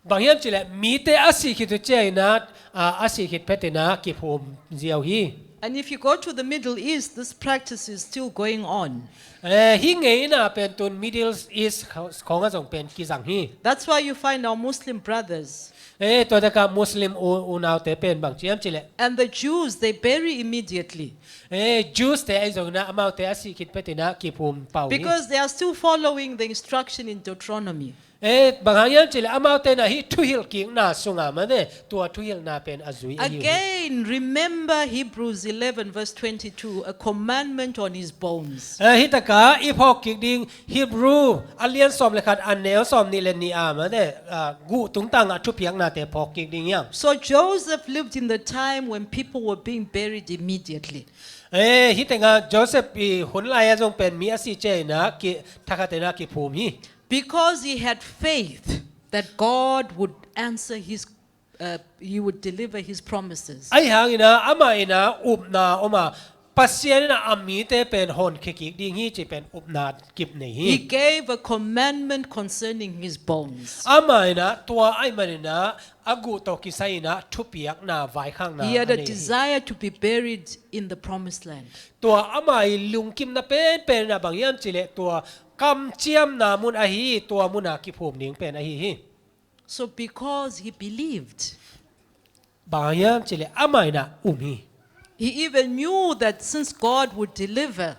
Bang hiam cih leh mite a sih khit uh ciangin ah, a, a sih khit phetin ah kiphum ziau hi. And if you go to the Middle East, this practice is still going on. Eh, hih ngeina pen tun Middle East khawng ah zong pen kizang hi. That's why you find our Muslim brothers. Eh, tua takah Muslim u, unaute pen bang ci hiam cih leh. And the Jews, they bury immediately. Eh, Jews-te ahi zongin ah amaute a sih khit phetin ah kiphum pau hi. Because they are still following the instruction in Deuteronomy. Eh, bang hang hiam cih leh amaute in ah hih thuhilhkikna sungah mate, tua thuhilhna pen a zui ahi uh hi. Again, remember Hebrews eleven, verse twenty-two, a commandment on his bones. Eh, hih takah i phawk kik ding Hebrew a lian sawm le khat, a neu sawm nih le nih ah mate, ah, guh tungtang ah thupiaknate phawk kik ding hiam. So Joseph lived in the time when people were being buried immediately. Eh, hih tengah Joseph i hun lai-ah zong pen mi a sih ciangin ah ki, thakhat in ah kiphum hi. Because he had faith that God would answer his, uh, he would deliver his promises. Ahi hangin ah amah in ah upna om a, Pasian in ah a mite pen honkhia kik ding hi cih pen upna kip nei hi. He gave a commandment concerning his bones. Amah in ah tua ahih manin ah a guh tawh kisai in ah thupiakna, vaikhakna He had a a nei hi. Desire to be buried in the promised land. Tua ama i lungkimna penpen in ah bang hiam cih leh tua kamciamna mun ahi, tua munah kiphum ding pen ahi hi. So because he believed, Bang hiam cih leh amah in ah um hi. He even knew that since God would deliver.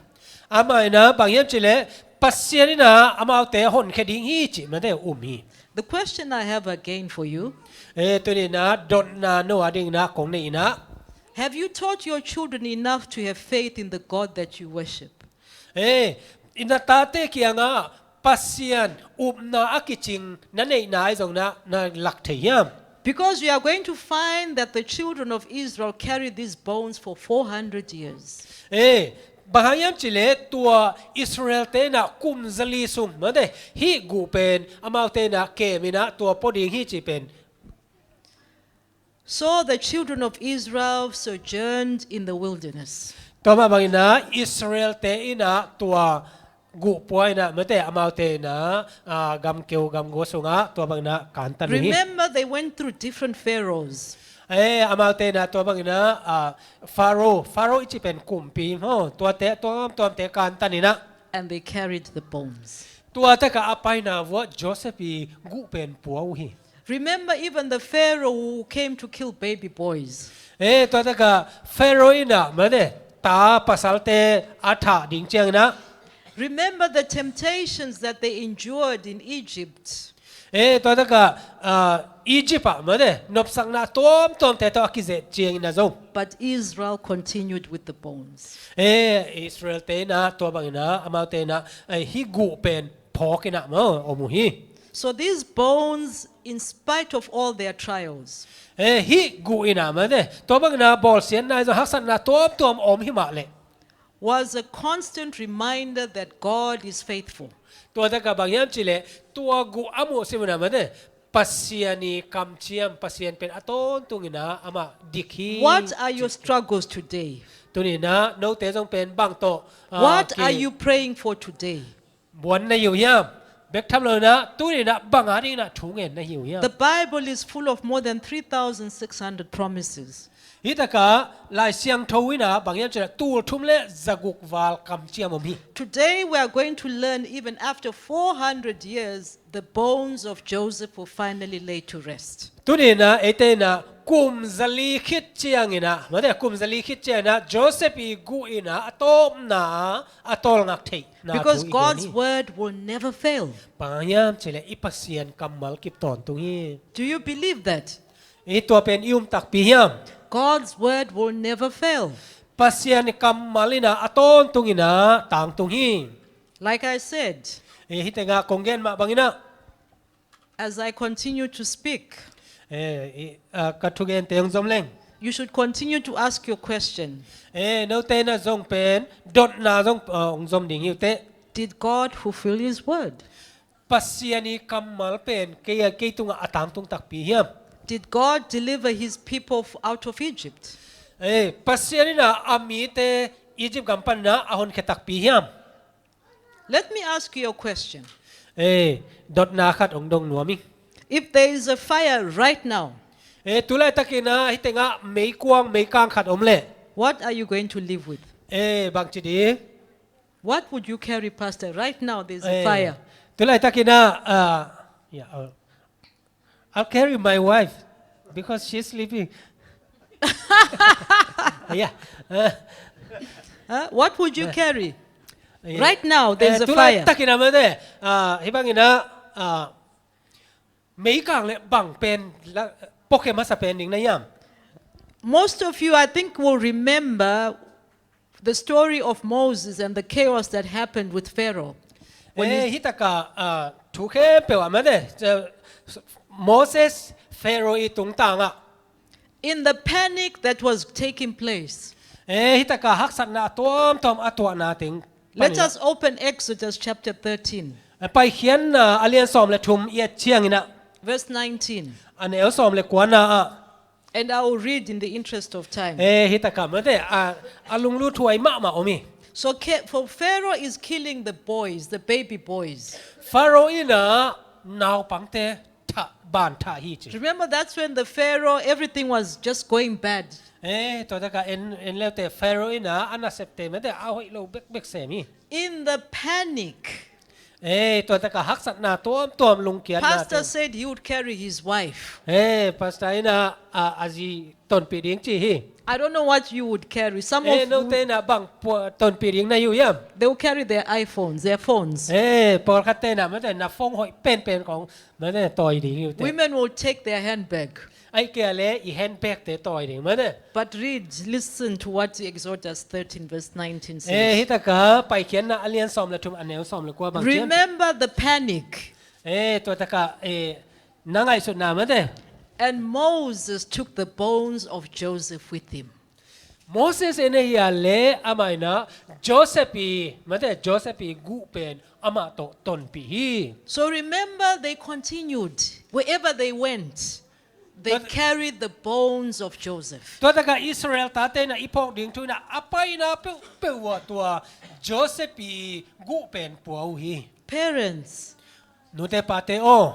Amah in ah bang hiam cih leh Pasian in ah amaute honkhia ding hi cih mate um hi. The question I have again for you. Eh, tuni in ah dotna no ading in ah kong nei in ah. Have you taught your children enough to have faith in the God that you worship? Eh, i na tate kiangah Pasian upna a kicing na neihna ahi zong na, na lak thei hiam? Because we are going to find that the children of Israel carried these bones for four hundred years. Eh, bang hang hiam cih leh tua Israel-te in ah kum zali sung mate, hih guh pen amaute in ah kem in ah tua pua ding hi cih pen. So the children of Israel sojourned in the wilderness. Tua mah bangin ah Israel-te in ah tua guh pua in ah mate, amaute in ah, ah, gamkeu gamgua sungah tua bangin ah kantan uh hi. Remember, they went through different pharaohs. Eh, amaute in ah tua bangin ah, ah, Pharaoh, Pharaoh i cih pen kumpi maw, tuate tuamtuamte kantan in ah. And they carried the bones. Tua takah a paina vuah Joseph i guh pen pua uh hi. Remember, even the Pharaoh who came to kill baby boys. Eh, tua takah Pharaoh in ah mate, ta pasalte a thah ding ciangin ah. Remember the temptations that they endured in Egypt. Eh, tua takah, ah, Egypt ah mate, nopsakna tuamtuamte tawh a kizet ciangin ah zong. But Israel continued with the bones. Eh, Israel-te in ah tua bangin ah amaute in ah, eh, hih guh pen phawk in ah maw om uh hi. So these bones, in spite of all their trials, Eh, hih guh in ah mate, tua bangin ah bawlsiatna ahi zong, haksatna tuamtuam om hi mah leh, was a constant reminder that God is faithful. Tua takah bang hiam cih leh tua guh a muhsim in ah mate, Pasian i kamciam, Pasian pen a tawntung in ah amah dik hi. What are your struggles today? Tuni in ah note zong pen bang tawh, ah, What are ki- you praying for today? buan na hi uh hiam? Bek tham lo in ah tuni in ah bang a ding in ah thu ngen na hi uh hiam? The Bible is full of more than three thousand six hundred promises. Hih takah Lai Siangtho in ah bang hiam cih leh tul thum le zaguk val kamciam om hi. Today we are going to learn, even after four hundred years, the bones of Joseph were finally laid to rest. Tuni in ah eite in ah kum zali khit ciangin ah mate, kum zali khit ciangin ah Joseph i guh in ah a tawpna ah a tawlngak theihna Because thu i gen God's hi. Word will never fail. Bang hiam cih leh i Pasian kammal kip tawntung hi. Do you believe that? I tua pen i um takpi hiam? God's Word will never fail. Pasian i kammal in ah a tawntung in ah tangtung hi. Like I said, Eh, hih tengah kong gen mah bangin ah. as I continue to speak, Eh, i, ah, ka thugente hong zom leng. You should continue to ask your question. Eh, note in ah zong pen dotna zong, ah, hong zom ding hi uh teh. Did God fulfill his word? Pasian i kammal pen kei, kei tungah a tangtung takpi hiam? Did God deliver his people f- out of Egypt? Eh, Pasian in ah a mite Egypt gam panin ah a honkhia takpi hiam? Let me ask you a question. Eh, dotna khat hong dong nuam ing. If there is a fire right now, Eh, tu laitakin ah hih tengah meikuang, meikang khat om leh. What are you going to live with? Eh, bangci ding. What would you carry, Pastor? Right now, there's a Eh, fire. Tu laitakin ah, ah, yeah, uh, I'll carry my wife because she's sleeping. Yeah. Uh, Huh? What would you carry? yeah. Right now, there's Eh, a tu fire. Laitakin ah mate. Ah, hih bangin ah, ah, Meikang le bang pen la, pawkhia masa pen ding na hiam? Most of you, I think, will remember the story of Moses and the chaos that happened with Pharaoh. When Eh, he- hi taka, ah, thu khempeuh ah mate, eh, Moses, Pharaoh i tungtang ah. In the panic that was taking place. Eh, hi taka haksatna tuamtuam a tuahna teng. Let us open Exodus chapter thirteen. Eh, Paikhiatna a lian sawm le thum i et ciangin ah. Verse nineteen. A neu sawm le kuana ah. And I will read in the interest of time. Eh, hi taka mate, a, a lunglut huai mahmah om hi. So Ke- for Pharaoh is killing the boys, the baby boys. Pharaoh in ah naupangte thah, ban thah hi ci. Remember, that's when the Pharaoh, everything was just going bad. Eh, tua taka en, en leute Pharaoh in ah a nasepte mate a hoih lo bekbek sem hi. In the panic, Eh, tua taka haksatna tuamtuam lungkiatna Pastor teng. Said he would carry his wife. Eh, Pastor in ah, a, a zi tonpih ding ci hi. I don't know what you would carry. Some Eh, of note you, in ah bang pua, tonpih ding na hi uh hiam? They will carry their iPhones, their phones. Eh, pawlkhatte in ah mate na phone hoih penpen kong mate tawi ding hi uh te. Women will take their handbag. Ahih kei leh i handbag te tawi ding mate. But read, listen to what Exodus thirteen verse nineteen says. Eh, hi taka Paikhiatna a lian sawm le thum a neu sawm le kua bang ciang. Remember the panic. Eh, tua taka, eh, na ngaihsutna mate. And Moses took the bones of Joseph with him. Moses in ah hi a le amah in ah Joseph i, mate Joseph i guh pen amah tawh tonpih hi. So remember, they continued. Wherever they went, they But carried the bones of Joseph. Tua taka Israel tate in ah i phawk ding thu in ah a paina peuhpeuh ah tua Joseph i guh pen pua uh hi. Parents, Nute pate aw.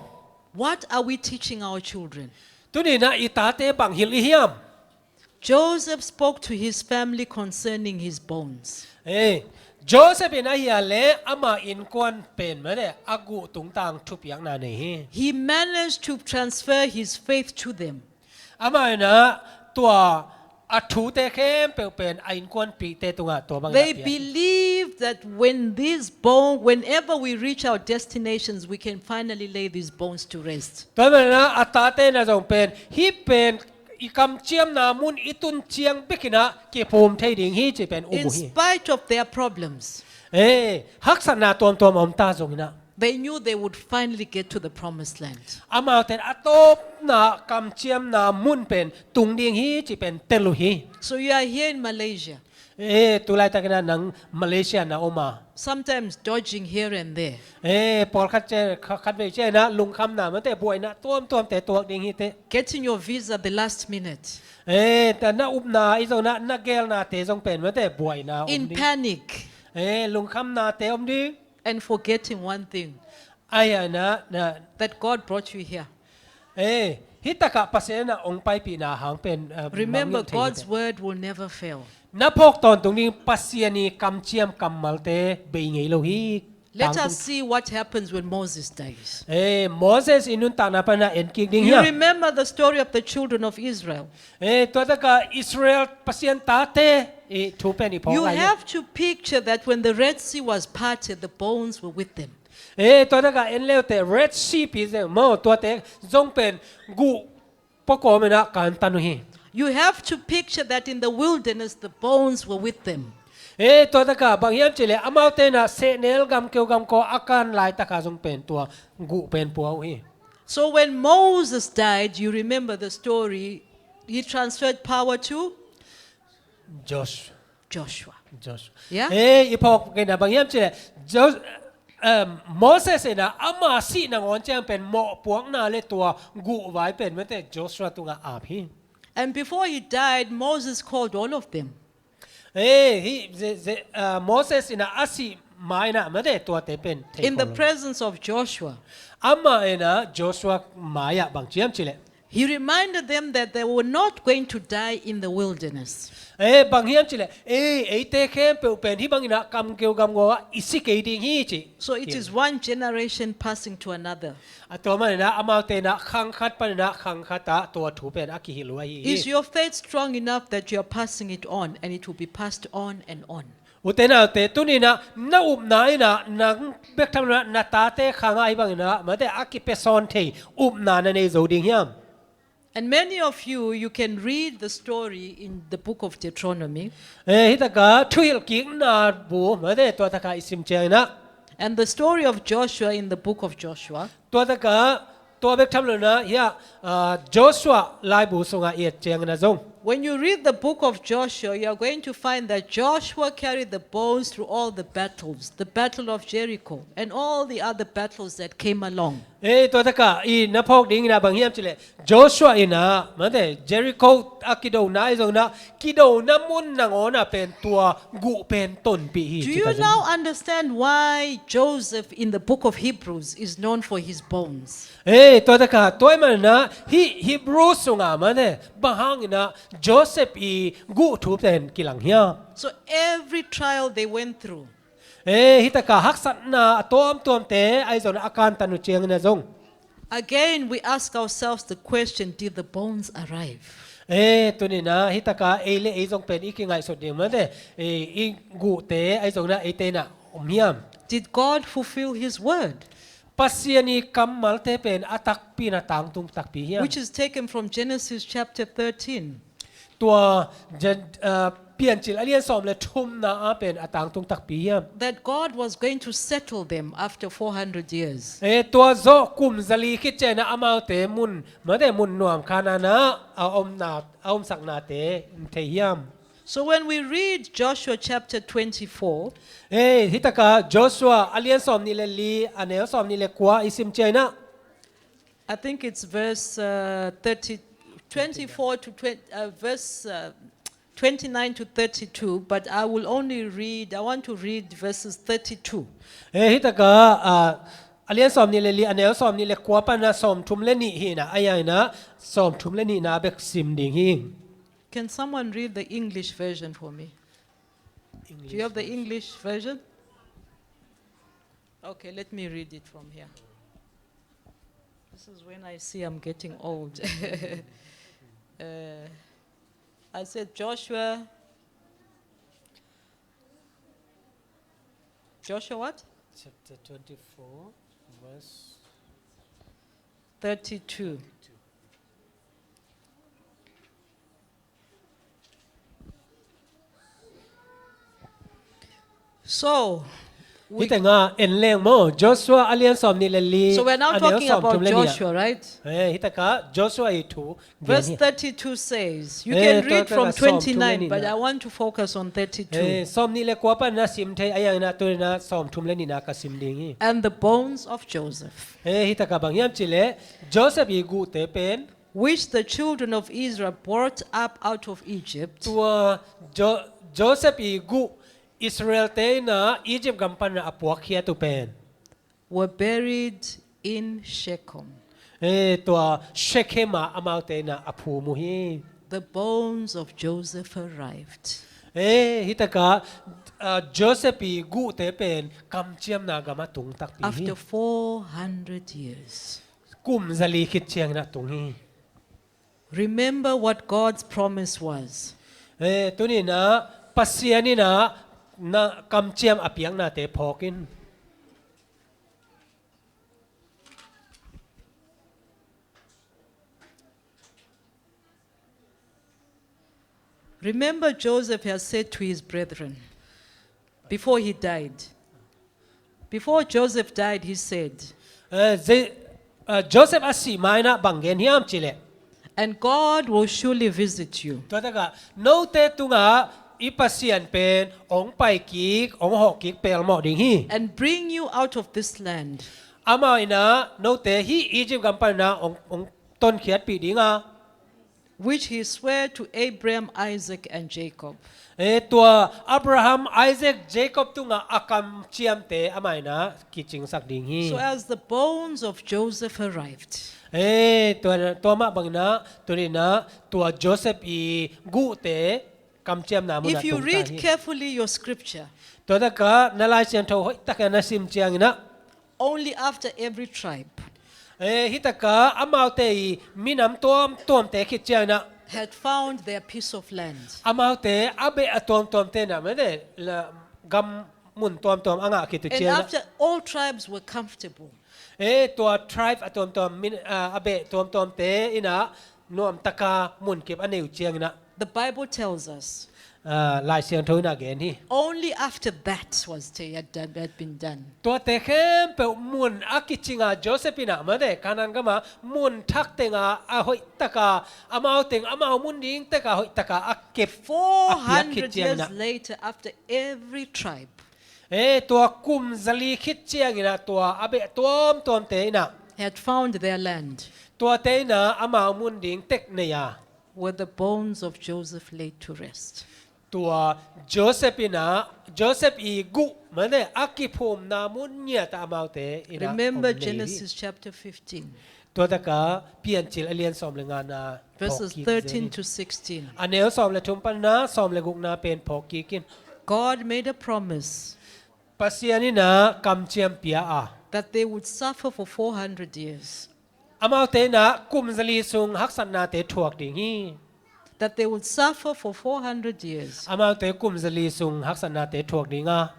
What are we teaching our children? Tuni in ah i tate bang hilh i hiam? Joseph spoke to his family concerning his bones. Eh, Joseph in ah hi a le ama innkuan pen mate a guh tungtang thupiakna nei hi. He managed to transfer his faith to them. Amah in ah tua a thute khempeuh pen a innkuanpihte tungah tua bang in ah pia hi. They believed that when these bone, whenever we reach our destinations, we can finally lay these bones to rest. Tua manin ah a tate in ah zong pen hih pen i kamciamna mun i tun ciang bek in ah kiphum thei ding hi ci pen um uh hi. In spite of their problems. Eh, haksatna tuamtuam om ta zongin ah. They knew they would finally get to the promised land. Amaute in a tawpna kamciamna mun pen tung ding hi ci pen tel uh hi. So you are here in Malaysia. Eh, tu laitak in ah nang Malaysia na om a. Sometimes dodging here and there. Eh, pawlkhat ciang, kha-, khatvei ciang in ah lungkhamna mate buaina tuamtuamte tuak ding hi teh. Getting your visa the last minute. Eh, ta na upna i zong na, na gelnate zong pen mate buaina om ding. In panic. Eh, lungkhamnate om ding. And forgetting one thing. Ai, ai, na, na. That God brought you here. Eh, hih takah Pasian in ah hong paipihna hang pen, eh, remember, mangngilh thei hi teh. God's word will never fail. Na phawk tawntung ding Pasian i kamciam kammalte bei ngei lo hi. Let us see what happens when Moses dies. Eh, Moses i nuntakna pan ah en kik ding hiam? You remember the story of the children of Israel. Eh, tua takah Israel Pasian tate i thu pen i phawk lai hi. You have to picture that when the Red Sea was parted, the bones were with them. Eh, tua takah en leute Red Sea pi zeng maw, tuate zong pen guh pua kawm in ah kantan uh hi. You have to picture that in the wilderness, the bones were with them. Eh, tua takah bang hiam cih leh amaute in ah sehnel gamkeu gamkaw a kan laitakah zong pen tua guh pen pua uh hi. So when Moses died, you remember the story, he transferred power to Josh. Joshua. Joshua. Yeah? Eh, i phawk kei na bang hiam cih leh Josh, em, Moses in ah ama sih nangawn ciang pen mawhpuakna le tua guhvai pen mate Joshua tungah ap hi. And before he died, Moses called all of them. Eh, hi, ze, ze, ah, Moses in ah a sih ma in ah mate tuate pen thei kawm lo. In the presence of Joshua. Amah in ah Joshua mai-ah bang ci hiam cih leh. He reminded them that they were not going to die in the wilderness. Eh, bang hiam cih leh, eh, eite khempeuh pen hih bangin ah gamkeu gamkaw ah i si kei ding hi ci. So it is one generation passing to another. A tua manin ah amaute in ah khang khat panin ah khang khat ah tua thu pen a kihilh uh ahi hi. Is your faith strong enough that you are passing it on and it will be passed on and on? Ute naute, tuni-in ah na upna in ah nang bek tham lo-in ah na tate khang ah hih bangin ah, mate, a kipia sawn thei upna na nei zo ding hiam? And many of you, you can read the story in the book of Deuteronomy. Eh, hih takah Thuhilhkikna bu, mate, tua takah i sim ciangin ah. And the story of Joshua in the book of Joshua. Tua takah, tua bek tham lo-in ah, hiah, ah, Joshua laibu sungah i et ciangin ah zong. When you read the book of Joshua, you are going to find that Joshua carried the bones through all the battles, the battle of Jericho, and all the other battles that came along. Eh, tua takah i na phawk dingin ah bang hiam cih leh, Joshua in ah, mate, Jericho a kidona ahi zongin ah, kidona mun nangawn ah pen tua guh pen tonpih hi, ci ta zong. Do you now understand why Joseph in the book of Hebrews is known for his bones? Eh, tua takah, tua ahih manin ah, hih Hebrew sungah, mate, bang hangin ah Joseph i guh thu pen kilang hiam? So every trial they went through, eh, hih takah haksatna a tuamtuamte ahi zongin ah a kantan uh ciangin ah zong. Again, we ask ourselves the question, did the bones arrive? Eh, tuni-in ah, hih takah ei le ei zong pen i kingaihsut ding, mate, eh, i guhte ahi zongin ah eite in ah om hiam? Did God fulfill his word? Pasian i kammalte pen a takpi in ah tangtung takpi hiam? Which is taken from Genesis chapter thirteen. Tua Gen-, uh, Piancil a lian sawm le thumna ah pen a tangtung takpi hiam? That God was going to settle them after four hundred years. Eh, tua zawh kum zali khit ciangin ah amaute mun, mate, mun nuam Kanaan ah a omna, a omsaknate thei hiam? So when we read Joshua chapter twenty-four, eh, hih takah Joshua a lian sawm nih le li, a neu sawm nih le kua i sim ciangin ah. I think it's verse, uh, thirty, twenty-four to twenty, uh, verse, uh, twenty-nine to thirty-two, but I will only read, I want to read verses thirty-two. Eh, hih takah, ah, a lian sawm nih le li, a neu sawm nih le kua panin ah sawm thum le nih hi-in ah, a ya-in ah sawm thum le nihna bek sim ding hi. Can someone read the English version for me? Do you have the English version? Okay, let me read it from here. This is when I see I'm getting old. Uh, I said Joshua. Joshua what? Chapter twenty-four, verse thirty-two. So, hih tengah en leng maw, Joshua a lian sawm nih le li, so we're now talking about Joshua, right? Eh, hih takah Joshua i thu. Verse thirty-two says, you can read from twenty-nine, but I want to focus on thirty-two. Eh, sawm nih le kua panin ah sim thei a, a ya-in ah tuni-in ah sawm thum le nihna ka sim ding hi. And the bones of Joseph. Eh, hih takah bang hiam cih leh, Joseph i guhte pen, which the children of Israel brought up out of Egypt, tua Jo-, Joseph i guh Israel-te in ah Egypt gam panin ah a puakkhiat uh pen, were buried in Shechem. Eh, tua Shechem ah amaute in ah a phum uh hi. The bones of Joseph arrived. Eh, hih takah, ah, Joseph i guhte pen kamciamna gam ah tung takpi hi. After four hundred years. Kum zali khit ciangin ah tung hi. Remember what God's promise was. Eh, tuni-in ah Pasian in ah na kamciam a piaknate phawk in. Remember, Joseph has said to his brethren, before he died, before Joseph died, he said, eh, Je-, eh, Joseph a sih ma-in ah bang gen hiam cih leh, and God will surely visit you. Tua takah, note tungah i Pasian pen hong pai kik, hong hawh kik pelmawh ding hi. And bring you out of this land. Amah in ah note hih Egypt gam panin ah hong, hong tonkhiatpih ding a, which he sware to Abraham, Isaac, and Jacob. Eh, tua Abraham, Isaac, Jacob tungah a kamciamte amah in ah kicingsak ding hi. So as the bones of Joseph arrived, eh, tua, tua mah bangin ah, tuni-in ah, tua Joseph i guhte kamciamna mun ah tung ta hi. If you read carefully your scripture, tua takah na Lai Siangtho hoih takin na sim ciangin ah, only after every tribe, eh, hih takah amaute i minam tuamtuamte khit ciangin ah, had found their piece of land, amaute a beh a tuamtuamte in ah, mate, la, kam mun tuamtuam a ngah khit uh ciangin ah, after all tribes were comfortable, eh, tua tribe a tuamtuam min, ah, a beh tuamtuamte in ah nuamtaka munkip a nei uh ciangin ah, the Bible tells us, ah, Lai Siangtho in ah gen hi. Only after that was they had done, had been done. Tuate khempeuh mun a kicing a Joseph in ah, mate, Kanaan gam ah mun thak teng ah a hoihtaka, amau teng amau mun ding tek ah hoihtaka a kep, a piak khit ciangin ah, four hundred years later, after every tribe, eh, tua kum zali khit ciangin ah tua a beh tuamtuamte in ah, had found their land, tuate in ah amau mun ding tek nei a, were the bones of Joseph laid to rest. Tua Joseph in ah, Joseph i guh, mate, a kiphumna mun ngiat ah amaute in ah, remember, om nei hi. Genesis chapter fifteen. Tua takah Piancil a lian sawm le ngana, verses phawk kik thirteen zen in, to sixteen. A neu sawm le thum panin ah sawm le gukna pen phawk kik in. God made a promise, Pasian in ah kamciam pia a, that they would suffer for four hundred years. Amaute in ah kum zali sung haksatnate thuak ding hi. That they would suffer for four hundred years. Amaute kum zali sung haksatnate thuak ding a,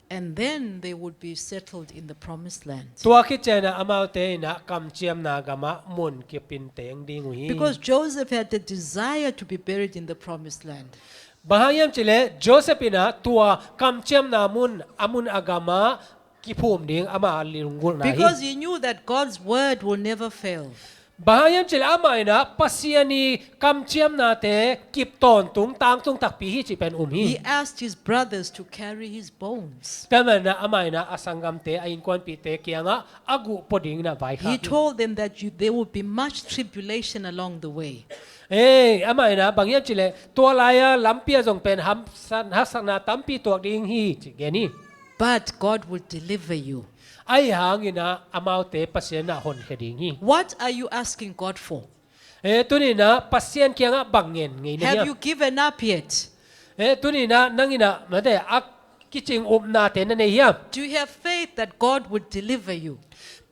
and then they would be settled in the promised land. Tua khit ciangin ah amaute in ah kamciamna gam ah munkip in teng ding uh hi. Because Joseph had the desire to be buried in the promised land. Bang hang hiam cih leh Joseph in ah tua kamciamna mun, a mun a gam ah kiphum ding amah a lunggulhna hi. Because he knew that God's word will never fail. Bang hang hiam cih leh amah in ah Pasian i kamciamnate kip tawntung, tangtung takpi hi cih pen um hi. He asked his brothers to carry his bones. Tua manin ah amah in ah a sanggamte, a innkuanpihte kiangah a guh pua dingin ah vaikhak hi. He told them that you, there will be much tribulation along the way. Eh, amah in ah bang hiam cih leh tua lai-a lampi ah zong pen hamsa-, haksatna tampi tuak ding hi ci gen hi. But God will deliver you. Ahi hangin ah amaute Pasian in ah honkhia ding hi. What are you asking God for? Eh, tuni in ah Pasian kiangah bang ngen ngei na hiam? Have you given up yet? Eh, tuni in ah nang in ah, mate, a kicing upnate na nei hiam? Do you have faith that God would deliver you?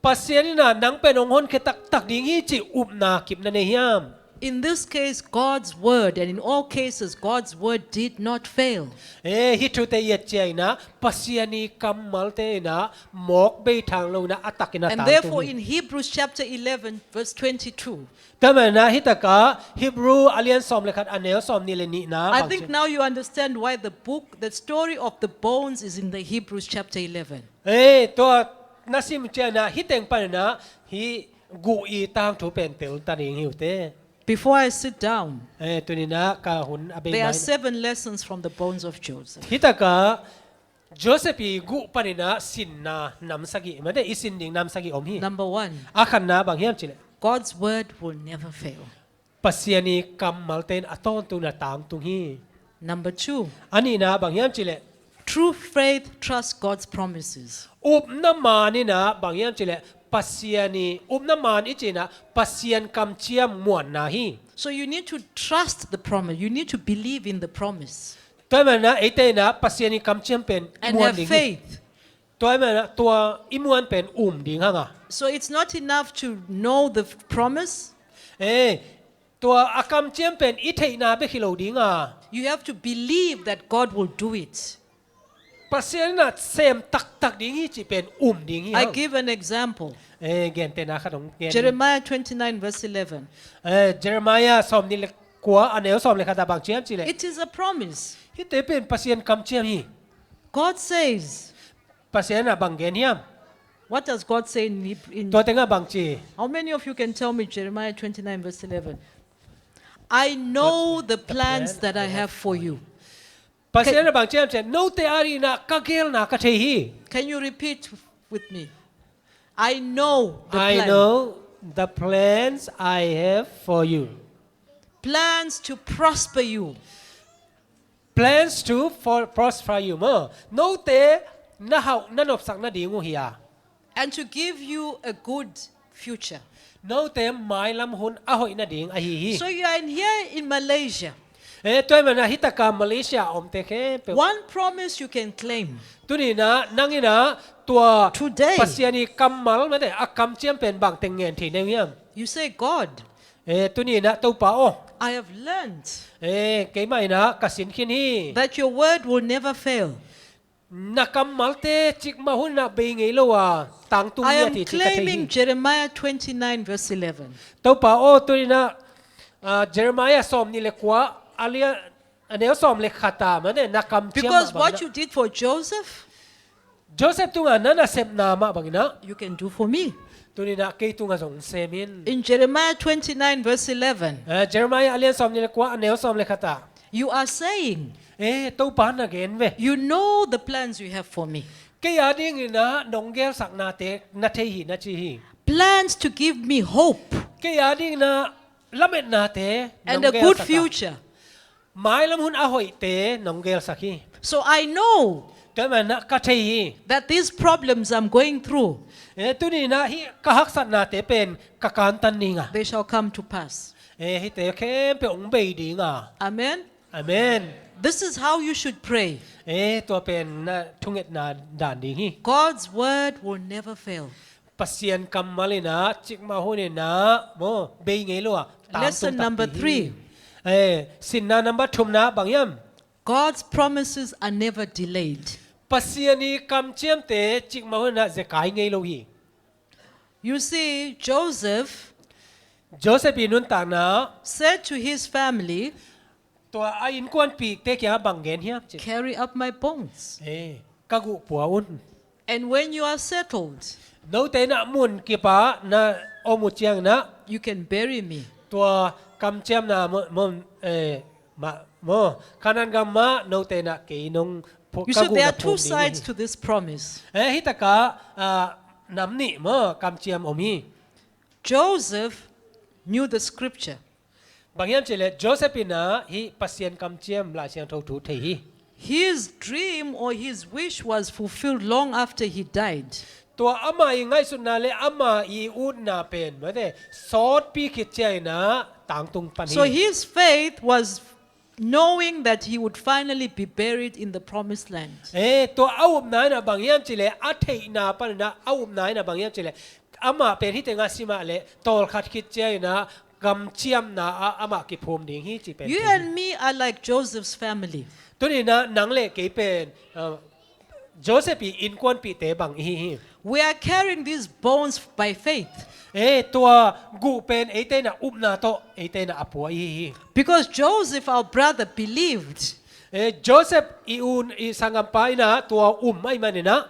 Pasian in ah nang pen hong honkhia taktak ding hi cih upna kip na nei hiam? In this case, God's word, and in all cases, God's word did not fail. Eh, hih thute i et ciangin ah Pasian i kammalte in ah mawk bei thang lo in ah a tak in ah tangtung hi. And therefore, in Hebrews chapter eleven, verse twenty-two, tua manin ah hih takah Hebrew a lian sawm le khat, a neu sawmnih le nihna, I think now you understand why the book, the story of the bones is in the Hebrews chapter eleven. Eh, tua na sim ciangin ah hih teng panin ah hih guh i tangthu pen telta ding hi uh teh. Before I sit down, eh, tuni in ah ka hun a bei, there are seven lessons from the bones of Joseph. Hih takah Joseph i guh panin ah sinna nam sagih, mate, i sin ding nam sagih om hi. Number one, a khatna bang hiam cih leh, God's word will never fail. Pasian i kammalte in a tawntung in ah tangtung hi. Number two, a nihna bang hiam cih leh, true faith trusts God's promises. Upna maan in ah bang hiam cih leh Pasian i, upna maan i cih in ah Pasian kamciam muanna hi. So you need to trust the promise. You need to believe in the promise. Tua manin ah eite in ah Pasian i kamciam pen i muan ding hi. And have faith. Tua manin ah tua i muan pen um ding hang a. So it's not enough to know the promise. Eh, tua a kamciam pen i theihna bek hi lo ding a. You have to believe that God will do it. Pasian in ah sem taktak ding hi cih pen um ding hi hang. I give an example. Eh, gentehna khat hong gen. Jeremiah twenty-nine verse eleven. Eh, Jeremiah sawmnih le kua, a neu sawm le khat ah bang ci hiam cih leh, it is a promise. Hihte pen Pasian kamciam hi. God says, Pasian in ah bang gen hiam? What does God say in Heb-, in... Tua tengah bang ci? How many of you can tell me Jeremiah twenty-nine verse eleven? "I know the plans that I have for you." Pasian in ah bang ci hiam cih leh, note adingin ah ka geelna ka thei hi. Can you repeat with me? "I know the plan." I know the plans I have for you. Plans to prosper you. Plans to for, prosper you, maw. Note na hauh, na nopsak nading uh hi a. And to give you a good future. Note mailam hun a hoih nading ahi hi. So you are in here in Malaysia. Eh, tua ahih manin ah hih takah Malaysia a omte khempeuh. One promise you can claim. Tuni in ah nang in ah tua today, Pasian i kammal, mate, a kamciam pen bangteng ngen thei na hiam? You say, "God, eh, tuni in ah Topa aw, I have learned, eh, keimah in ah ka sin khin hi, that your word will never fail." Na kammalte cikmah hun inah bei ngei lo a tangtung ngiat hi ci ka thei hi. I am claiming Jeremiah twenty-nine verse eleven. Topa aw, tuni inah, ah, Jeremiah sawmnih le kua, a lian, a neu sawm le khat ah mah ne, na kamciam mah bang inah. Because what you did for Joseph, Joseph tungah na nasepna mah bang inah, you can do for me. Tuni inah kei tungah zong sem in. In Jeremiah twenty-nine verse eleven, eh, Jeremiah a lian sawmnih le kua, a neu sawm le khat ah, you are saying, eh, Topa na gen ve. You know the plans you have for me. Kei a ding inah nong gelsaknate na thei hi na ci hi. Plans to give me hope. Kei a ding inah lametnate nong gelsaka. And a good future. Mailam hun a hoihte nong gelsak hi. So I know, tua mah inah ka thei hi, that these problems I'm going through, eh, tuni inah hih ka haksatnate pen ka kantan ding a, they shall come to pass. Eh, hihte khempeuh hong bei ding a. Amen. Amen. This is how you should pray. Eh, tua pen na thungetna dan ding hi. God's word will never fail. Pasian kammal inah cikmah hun inah maw, bei ngei lo a tangtung takpi hi. Lesson number three. Eh, sinna number thumna bang hiam? God's promises are never delayed. Pasian i kamciamte cikmah hun inah zekai ngei lo hi. You see, Joseph, Joseph i nuntakna, said to his family, tua a innkuanpihte kiangah bang gen hiam ci, carry up my bones. Eh, ka guh pua un. And when you are settled, note inah mun kipah na om uh ciang inah, you can bury me. Tua kamciamna maw, maw, eh, mah, maw, Kanaan gam mah note inah kei nong phu-, ka guh na phum ding hi. You see, there are two sides to this promise. Eh, hih takah, ah, nam nih maw, kamciam om hi. Joseph knew the scripture. Bang hiam cih leh Joseph inah hih Pasian kamciam Lai Siangtho thu thei hi. His dream or his wish was fulfilled long after he died. Tua amah i ngaihsutna le amah i utna pen, mate, sawtpi khit ciang inah tangtung pan hi. So his faith was knowing that he would finally be buried in the promised land. Eh, tua a upna inah bang hiam cih leh, a theihna pan inah a upna inah bang hiam cih leh, amah pen hih tengah si mah leh tawlkhat khit ciang inah kamciamna ah amah kiphum ding hi cih pen thei hi. You and me are like Joseph's family. Tuni inah nang le kei pen, uh, Joseph i innkuanpihte bang i hi hi. We are carrying these bones by faith. Eh, tua guh pen eite inah upna tawh eite inah a pua i hi hi. Because Joseph, our brother, believed. Eh, Joseph i u, i sanggampa inah tua um ahih man inah.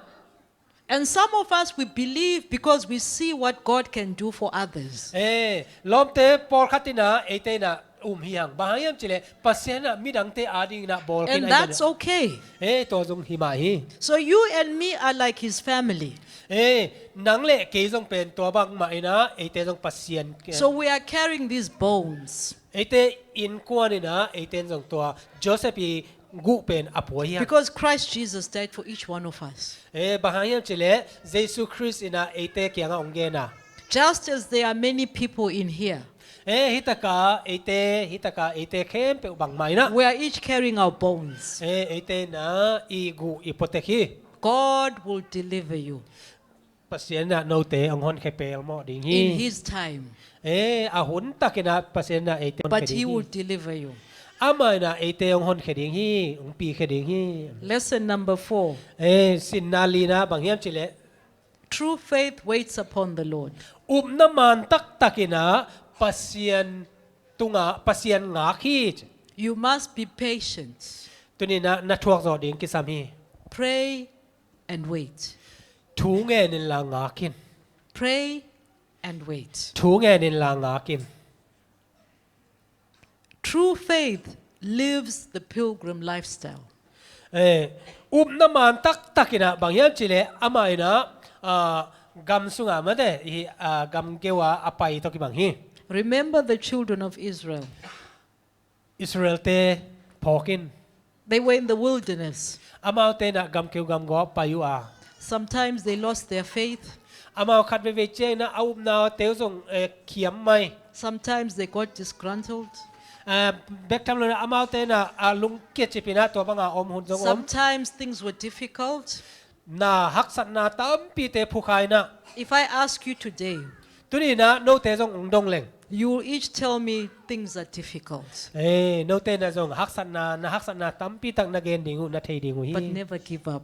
And some of us, we believe because we see what God can do for others. Eh, lawmte pawlkhat inah eite inah um hi hang. Bang hang hiam cih leh Pasian inah midangte a ding inah bawl khin ahih man inah. And that's okay. Eh, tua zong hi mah hi. So you and me are like his family. Eh, nang le kei zong pen tua bangmah inah eite zong Pasian ke. So we are carrying these bones. Eite innkuan inah eite in zong tua Joseph i guh pen a pua hi hang. Because Christ Jesus died for each one of us. Eh, bang hang hiam cih leh Jesu Khrist inah eite kiangah hong gen a. Just as there are many people in here, eh, hih takah eite, hih takah eite khempeuh bangmah inah, we are each carrying our bones. Eh, eite inah i guh i pua tek hi. God will deliver you. Pasian inah note hong honkhia pelmawh ding hi. In his time. Eh, a hun tak inah Pasian inah eite hong honkhia ding hi. But he will deliver you. Amah inah eite hong honkhia ding hi, hong pikhia ding hi. Lesson number four. Eh, sinna lina bang hiam cih leh, true faith waits upon the Lord. Upna man taktak inah Pasian tungah, Pasian ngak hi. You must be patient. Tuni inah na thuak zawh ding kisam hi. Pray and wait. Thu ngen inla ngak in. Pray and wait. Thu ngen inla ngak in. True faith lives the pilgrim lifestyle. Eh, upna man taktak inah bang hiam cih leh amah inah, ah, gam sungah mate, hi, ah, gamkeu a a pai tawh kibang hi. Remember the children of Israel. Israel-te phawk in. They were in the wilderness. Amaute inah gamkeu gamgawh pai uh a. Sometimes they lost their faith. Amau khat veivei ciang inah a upnate uh zong, eh, khiam mai. Sometimes they got disgruntled. Eh, bek tham lo inah amaute inah a lungkia cip inah tua banga om hun zong om. Sometimes things were difficult. Na haksatna tampite phukha inah. If I ask you today, tuni inah note zong hong dong leng. You will each tell me things are difficult. Eh, note na zong haksatna, na haksatna tampi tak na gen ding uh, na thei ding uh hi. But never give up.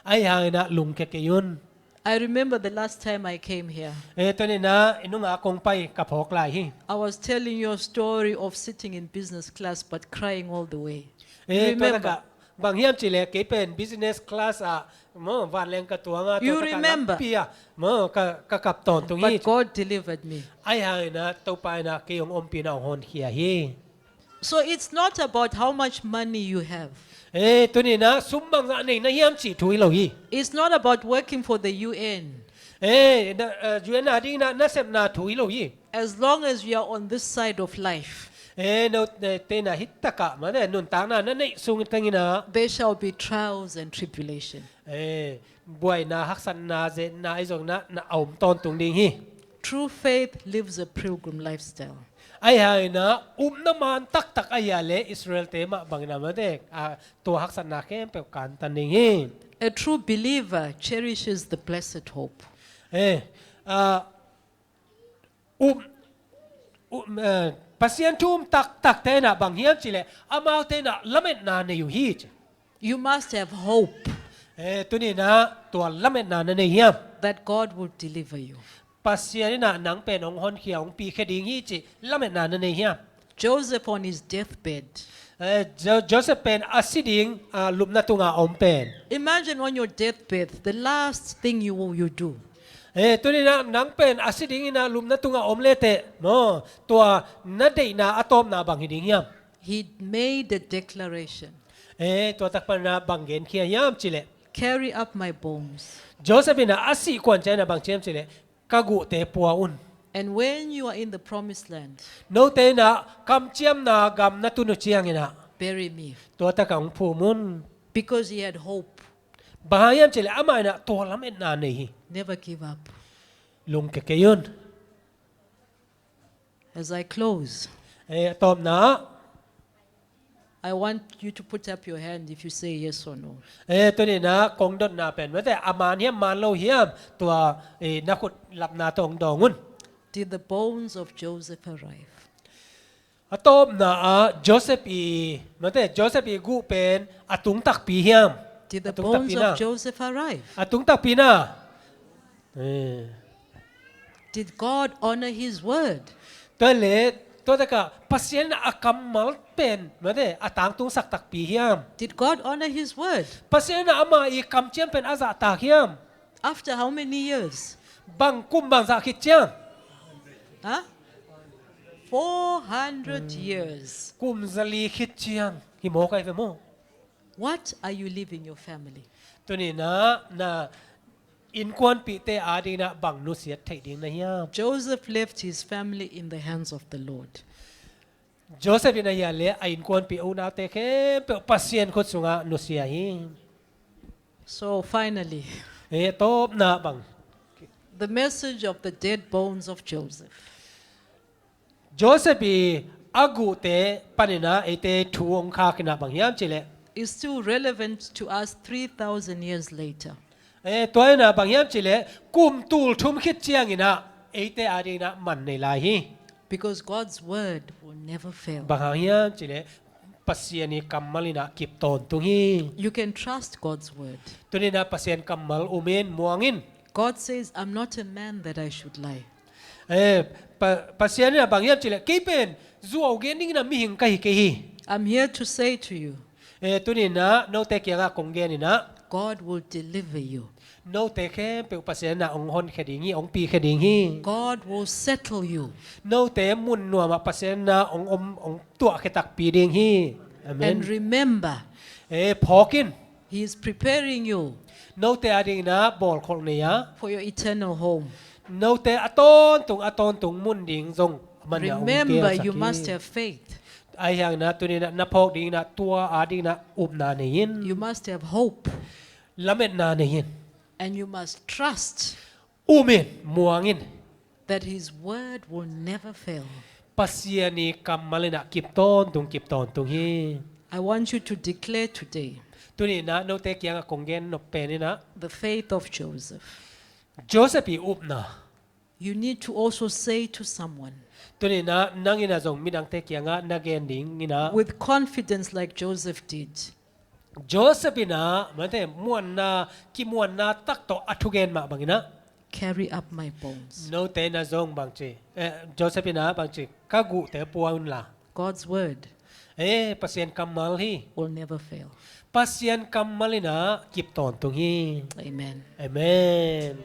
Ahi hangin ah lungkia kei un. I remember the last time I came here. Eh, tuni in ah i nunga kong pai ka phawk lai hi. I was telling you a story of sitting in business class but crying all the way. Eh, you remember? Bang hiam cih leh kei pen business class ah maw, vanleng ka tuang a, tua taka lampi ah maw, ka, ka kap tawntung hi. But God delivered me. Ahi hangin ah Topa in ah kei hong ompih in ah hong honkhia hi. So it's not about how much money you have. Eh, tuni in ah sum bangzah nei na hiam cih thu hi lo hi. It's not about working for the U N. Eh, na, eh, U N a ding in ah na sepna thu hi lo hi. As long as you are on this side of life, eh, note in ah hih takah maw, nuntakna na neih sung teng in ah there shall be trials and tribulation. Eh, buaina, haksatna, zetna, ahi zongin ah na om tawntung ding hi. True faith lives a pilgrim lifestyle. Ahi hangin ah upna man taktak ahi a leh Israel-te mah bangin ah maw, tua haksatna khempeuh kantan ding hi. A true believer cherishes the blessed hope. Eh, ah, um, um, eh, Pasian thu um taktakte in ah bang hiam cih leh amaute in ah lametna nei uh hi ci. You must have hope. Eh, tuni in ah tua lametna na nei hiam? That God will deliver you. Pasian in ah nang pen hong honkhia, hong pikhia ding hi cih lametna na nei hiam? Joseph on his deathbed. Eh, Jo-, Joseph pen a si ding, ah, lupna tunga om pen. Imagine on your deathbed, the last thing you, you do. Eh, tuni in ah nang pen a si ding in ah lupna tunga om leteh maw, tua na deihna a tawpna bang hi ding hiam? He made a declaration. Eh, tua tak panin ah bang genkhia hiam cih leh, carry up my bones. Joseph in ah a sih kuan ciangin ah bang ci hiam cih leh, ka guhte pua un. And when you are in the promised land, note in ah kamciamna gam na tun uh ciangin ah, bury me. Tua takah hong phum un. Because he had hope. Bang hang hiam cih leh amah in ah tua lametna nei hi. Never give up. Lungkia kei un. As I close, eh, a tawpna ah, I want you to put up your hand if you say yes or no. Eh, tuni in ah kong dotna pen maw, a man hiam man lo hiam, tua, eh, na khut lapna tawh hong dawng un. Did the bones of Joseph arrive? A tawpna ah Joseph i, maw, Joseph i guh pen a tung takpi hiam? Did the bones of Joseph arrive? A tung takpi na. Eh. Did God honor his word? Tua leh, tua takah Pasian in a kammal pen maw, a tangtungsak takpi hiam? Did God honor his word? Pasian in ama i kamciam pen a zahtak hiam? After how many years? Bang kum bangzah khit ciang? Huh? Four hundred years. Kum zali khit ciang. Hi mawk ai ve maw? What are you leaving your family? Tuni in ah na innkuanpihte adingin ah bang nusiat theih ding na hiam? Joseph left his family in the hands of the Lord. Joseph in ahi a leh a innkuanpih, a unaute khempeuh Pasian khut sungah nusia hi. So finally, eh, tawpna bang, the message of the dead bones of Joseph. Joseph i a guhte panin ah eite thu hong khak in ah bang hiam cih leh, is still relevant to us three thousand years later. Eh, tua in ah bang hiam cih leh, kum tul thum khit ciangin ah eite adingin ah man nei lai hi. Because God's word will never fail. Bang hang hiam cih leh, Pasian i kammal in ah kip tawntung hi. You can trust God's word. Tuni in ah Pasian kammal um in, muang in. God says, "I'm not a man that I should lie." Eh, Pa-, Pasian in ah bang hiam cih leh, kei pen zuau gen dingin ah mihing ka hi kei hi. I'm here to say to you, eh, tuni in ah note kiangah kong gen in ah, God will deliver you. Note khempeuh Pasian in ah hong honkhia ding hi, hong pikhia ding hi. God will settle you. Note mun nuamah Pasian in ah hong om, hong tuahkhia takpi ding hi. Amen. And remember, eh, phawk in. He is preparing you. Note adingin ah bawlkholh nei a, for your eternal home. Note a tawntung, a tawntung mun ding zong aman in ah hong gelsak hi. Remember, you must have faith. Ahi hangin ah tuni in ah na phawk dingin ah tua adingin ah upna nei in. You must have hope. Lametna nei in. And you must trust. Um in, muang in. That his word will never fail. Pasian i kammal in ah kip tawntung, kip tawntung hi. I want you to declare today, tuni in ah note kiangah kong gen nop pen in ah, the faith of Joseph. Joseph i upna. You need to also say to someone, Tuni-in ah nang in ah zong midangte kiangah na gen ding in ah, with confidence like Joseph did, Joseph in ah, mate, muanna, kimuanna tak tawh a thugen mah bangin ah, "Carry up my bones." note in ah zong bangci, eh, Joseph in ah bangci, ka guhte pua unla. God's word Eh, Pasian kammal hi. will never fail. Pasian kammal in ah kip tawntung hi. Amen. Amen.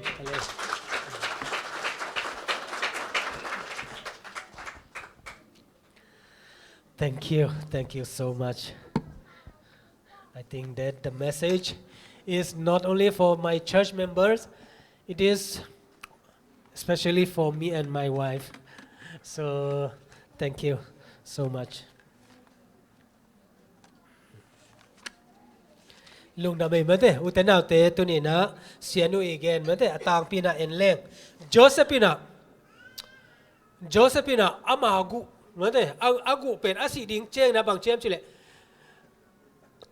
Thank you. Thank you so much. I think that the message is not only for my church members, it is especially for me and my wife. So, thank you so much. Lungdam ei mate, ute naute, tuni-in ah Sianu i gen mate, a tangpi in ah en leng. Joseph in ah, Joseph in ah ama guh mate, a, a guh pen a sih ding ciangin ah bang ci hiam cih leh,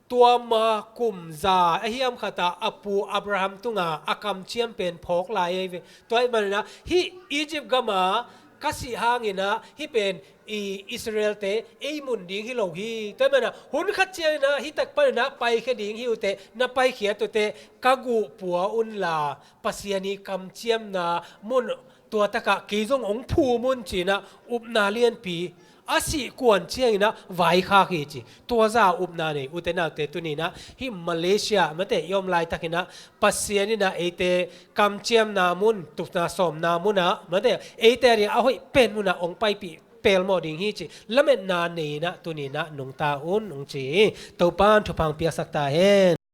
tua ma kum za a hiam khat ah a pu Abraham tungah a kamciam pen phawk lai ei ve. Tua ahih manin ah hih Egypt gam ah ka sih hangin ah hih pen i Israelte ei mun ding hi lo hi. Tua ahih manin ah hun khat ciangin ah hih tak panin ah paikhia ding hi uh teh, na paikhiat uh teh ka guh pua unla, Pasian i kamciamna mun tua takah kei zong hong phum un ci-in ah upna lianpi, a sih kuan ciangin ah vaikhak hi ci. Tua zah upna nei ute naute, tuni-in ah hih Malaysia mate i om laitakin ah Pasian in ah eite kamciamna mun, tupna sawmna mun ah mate eite a ding a hoih pen mun ah hong paipih pelmawh ding hi ci lametna nei-in ah tuni-in ah nungta un, hong ci hi. Topa'n thupha hong piaksak ta hen.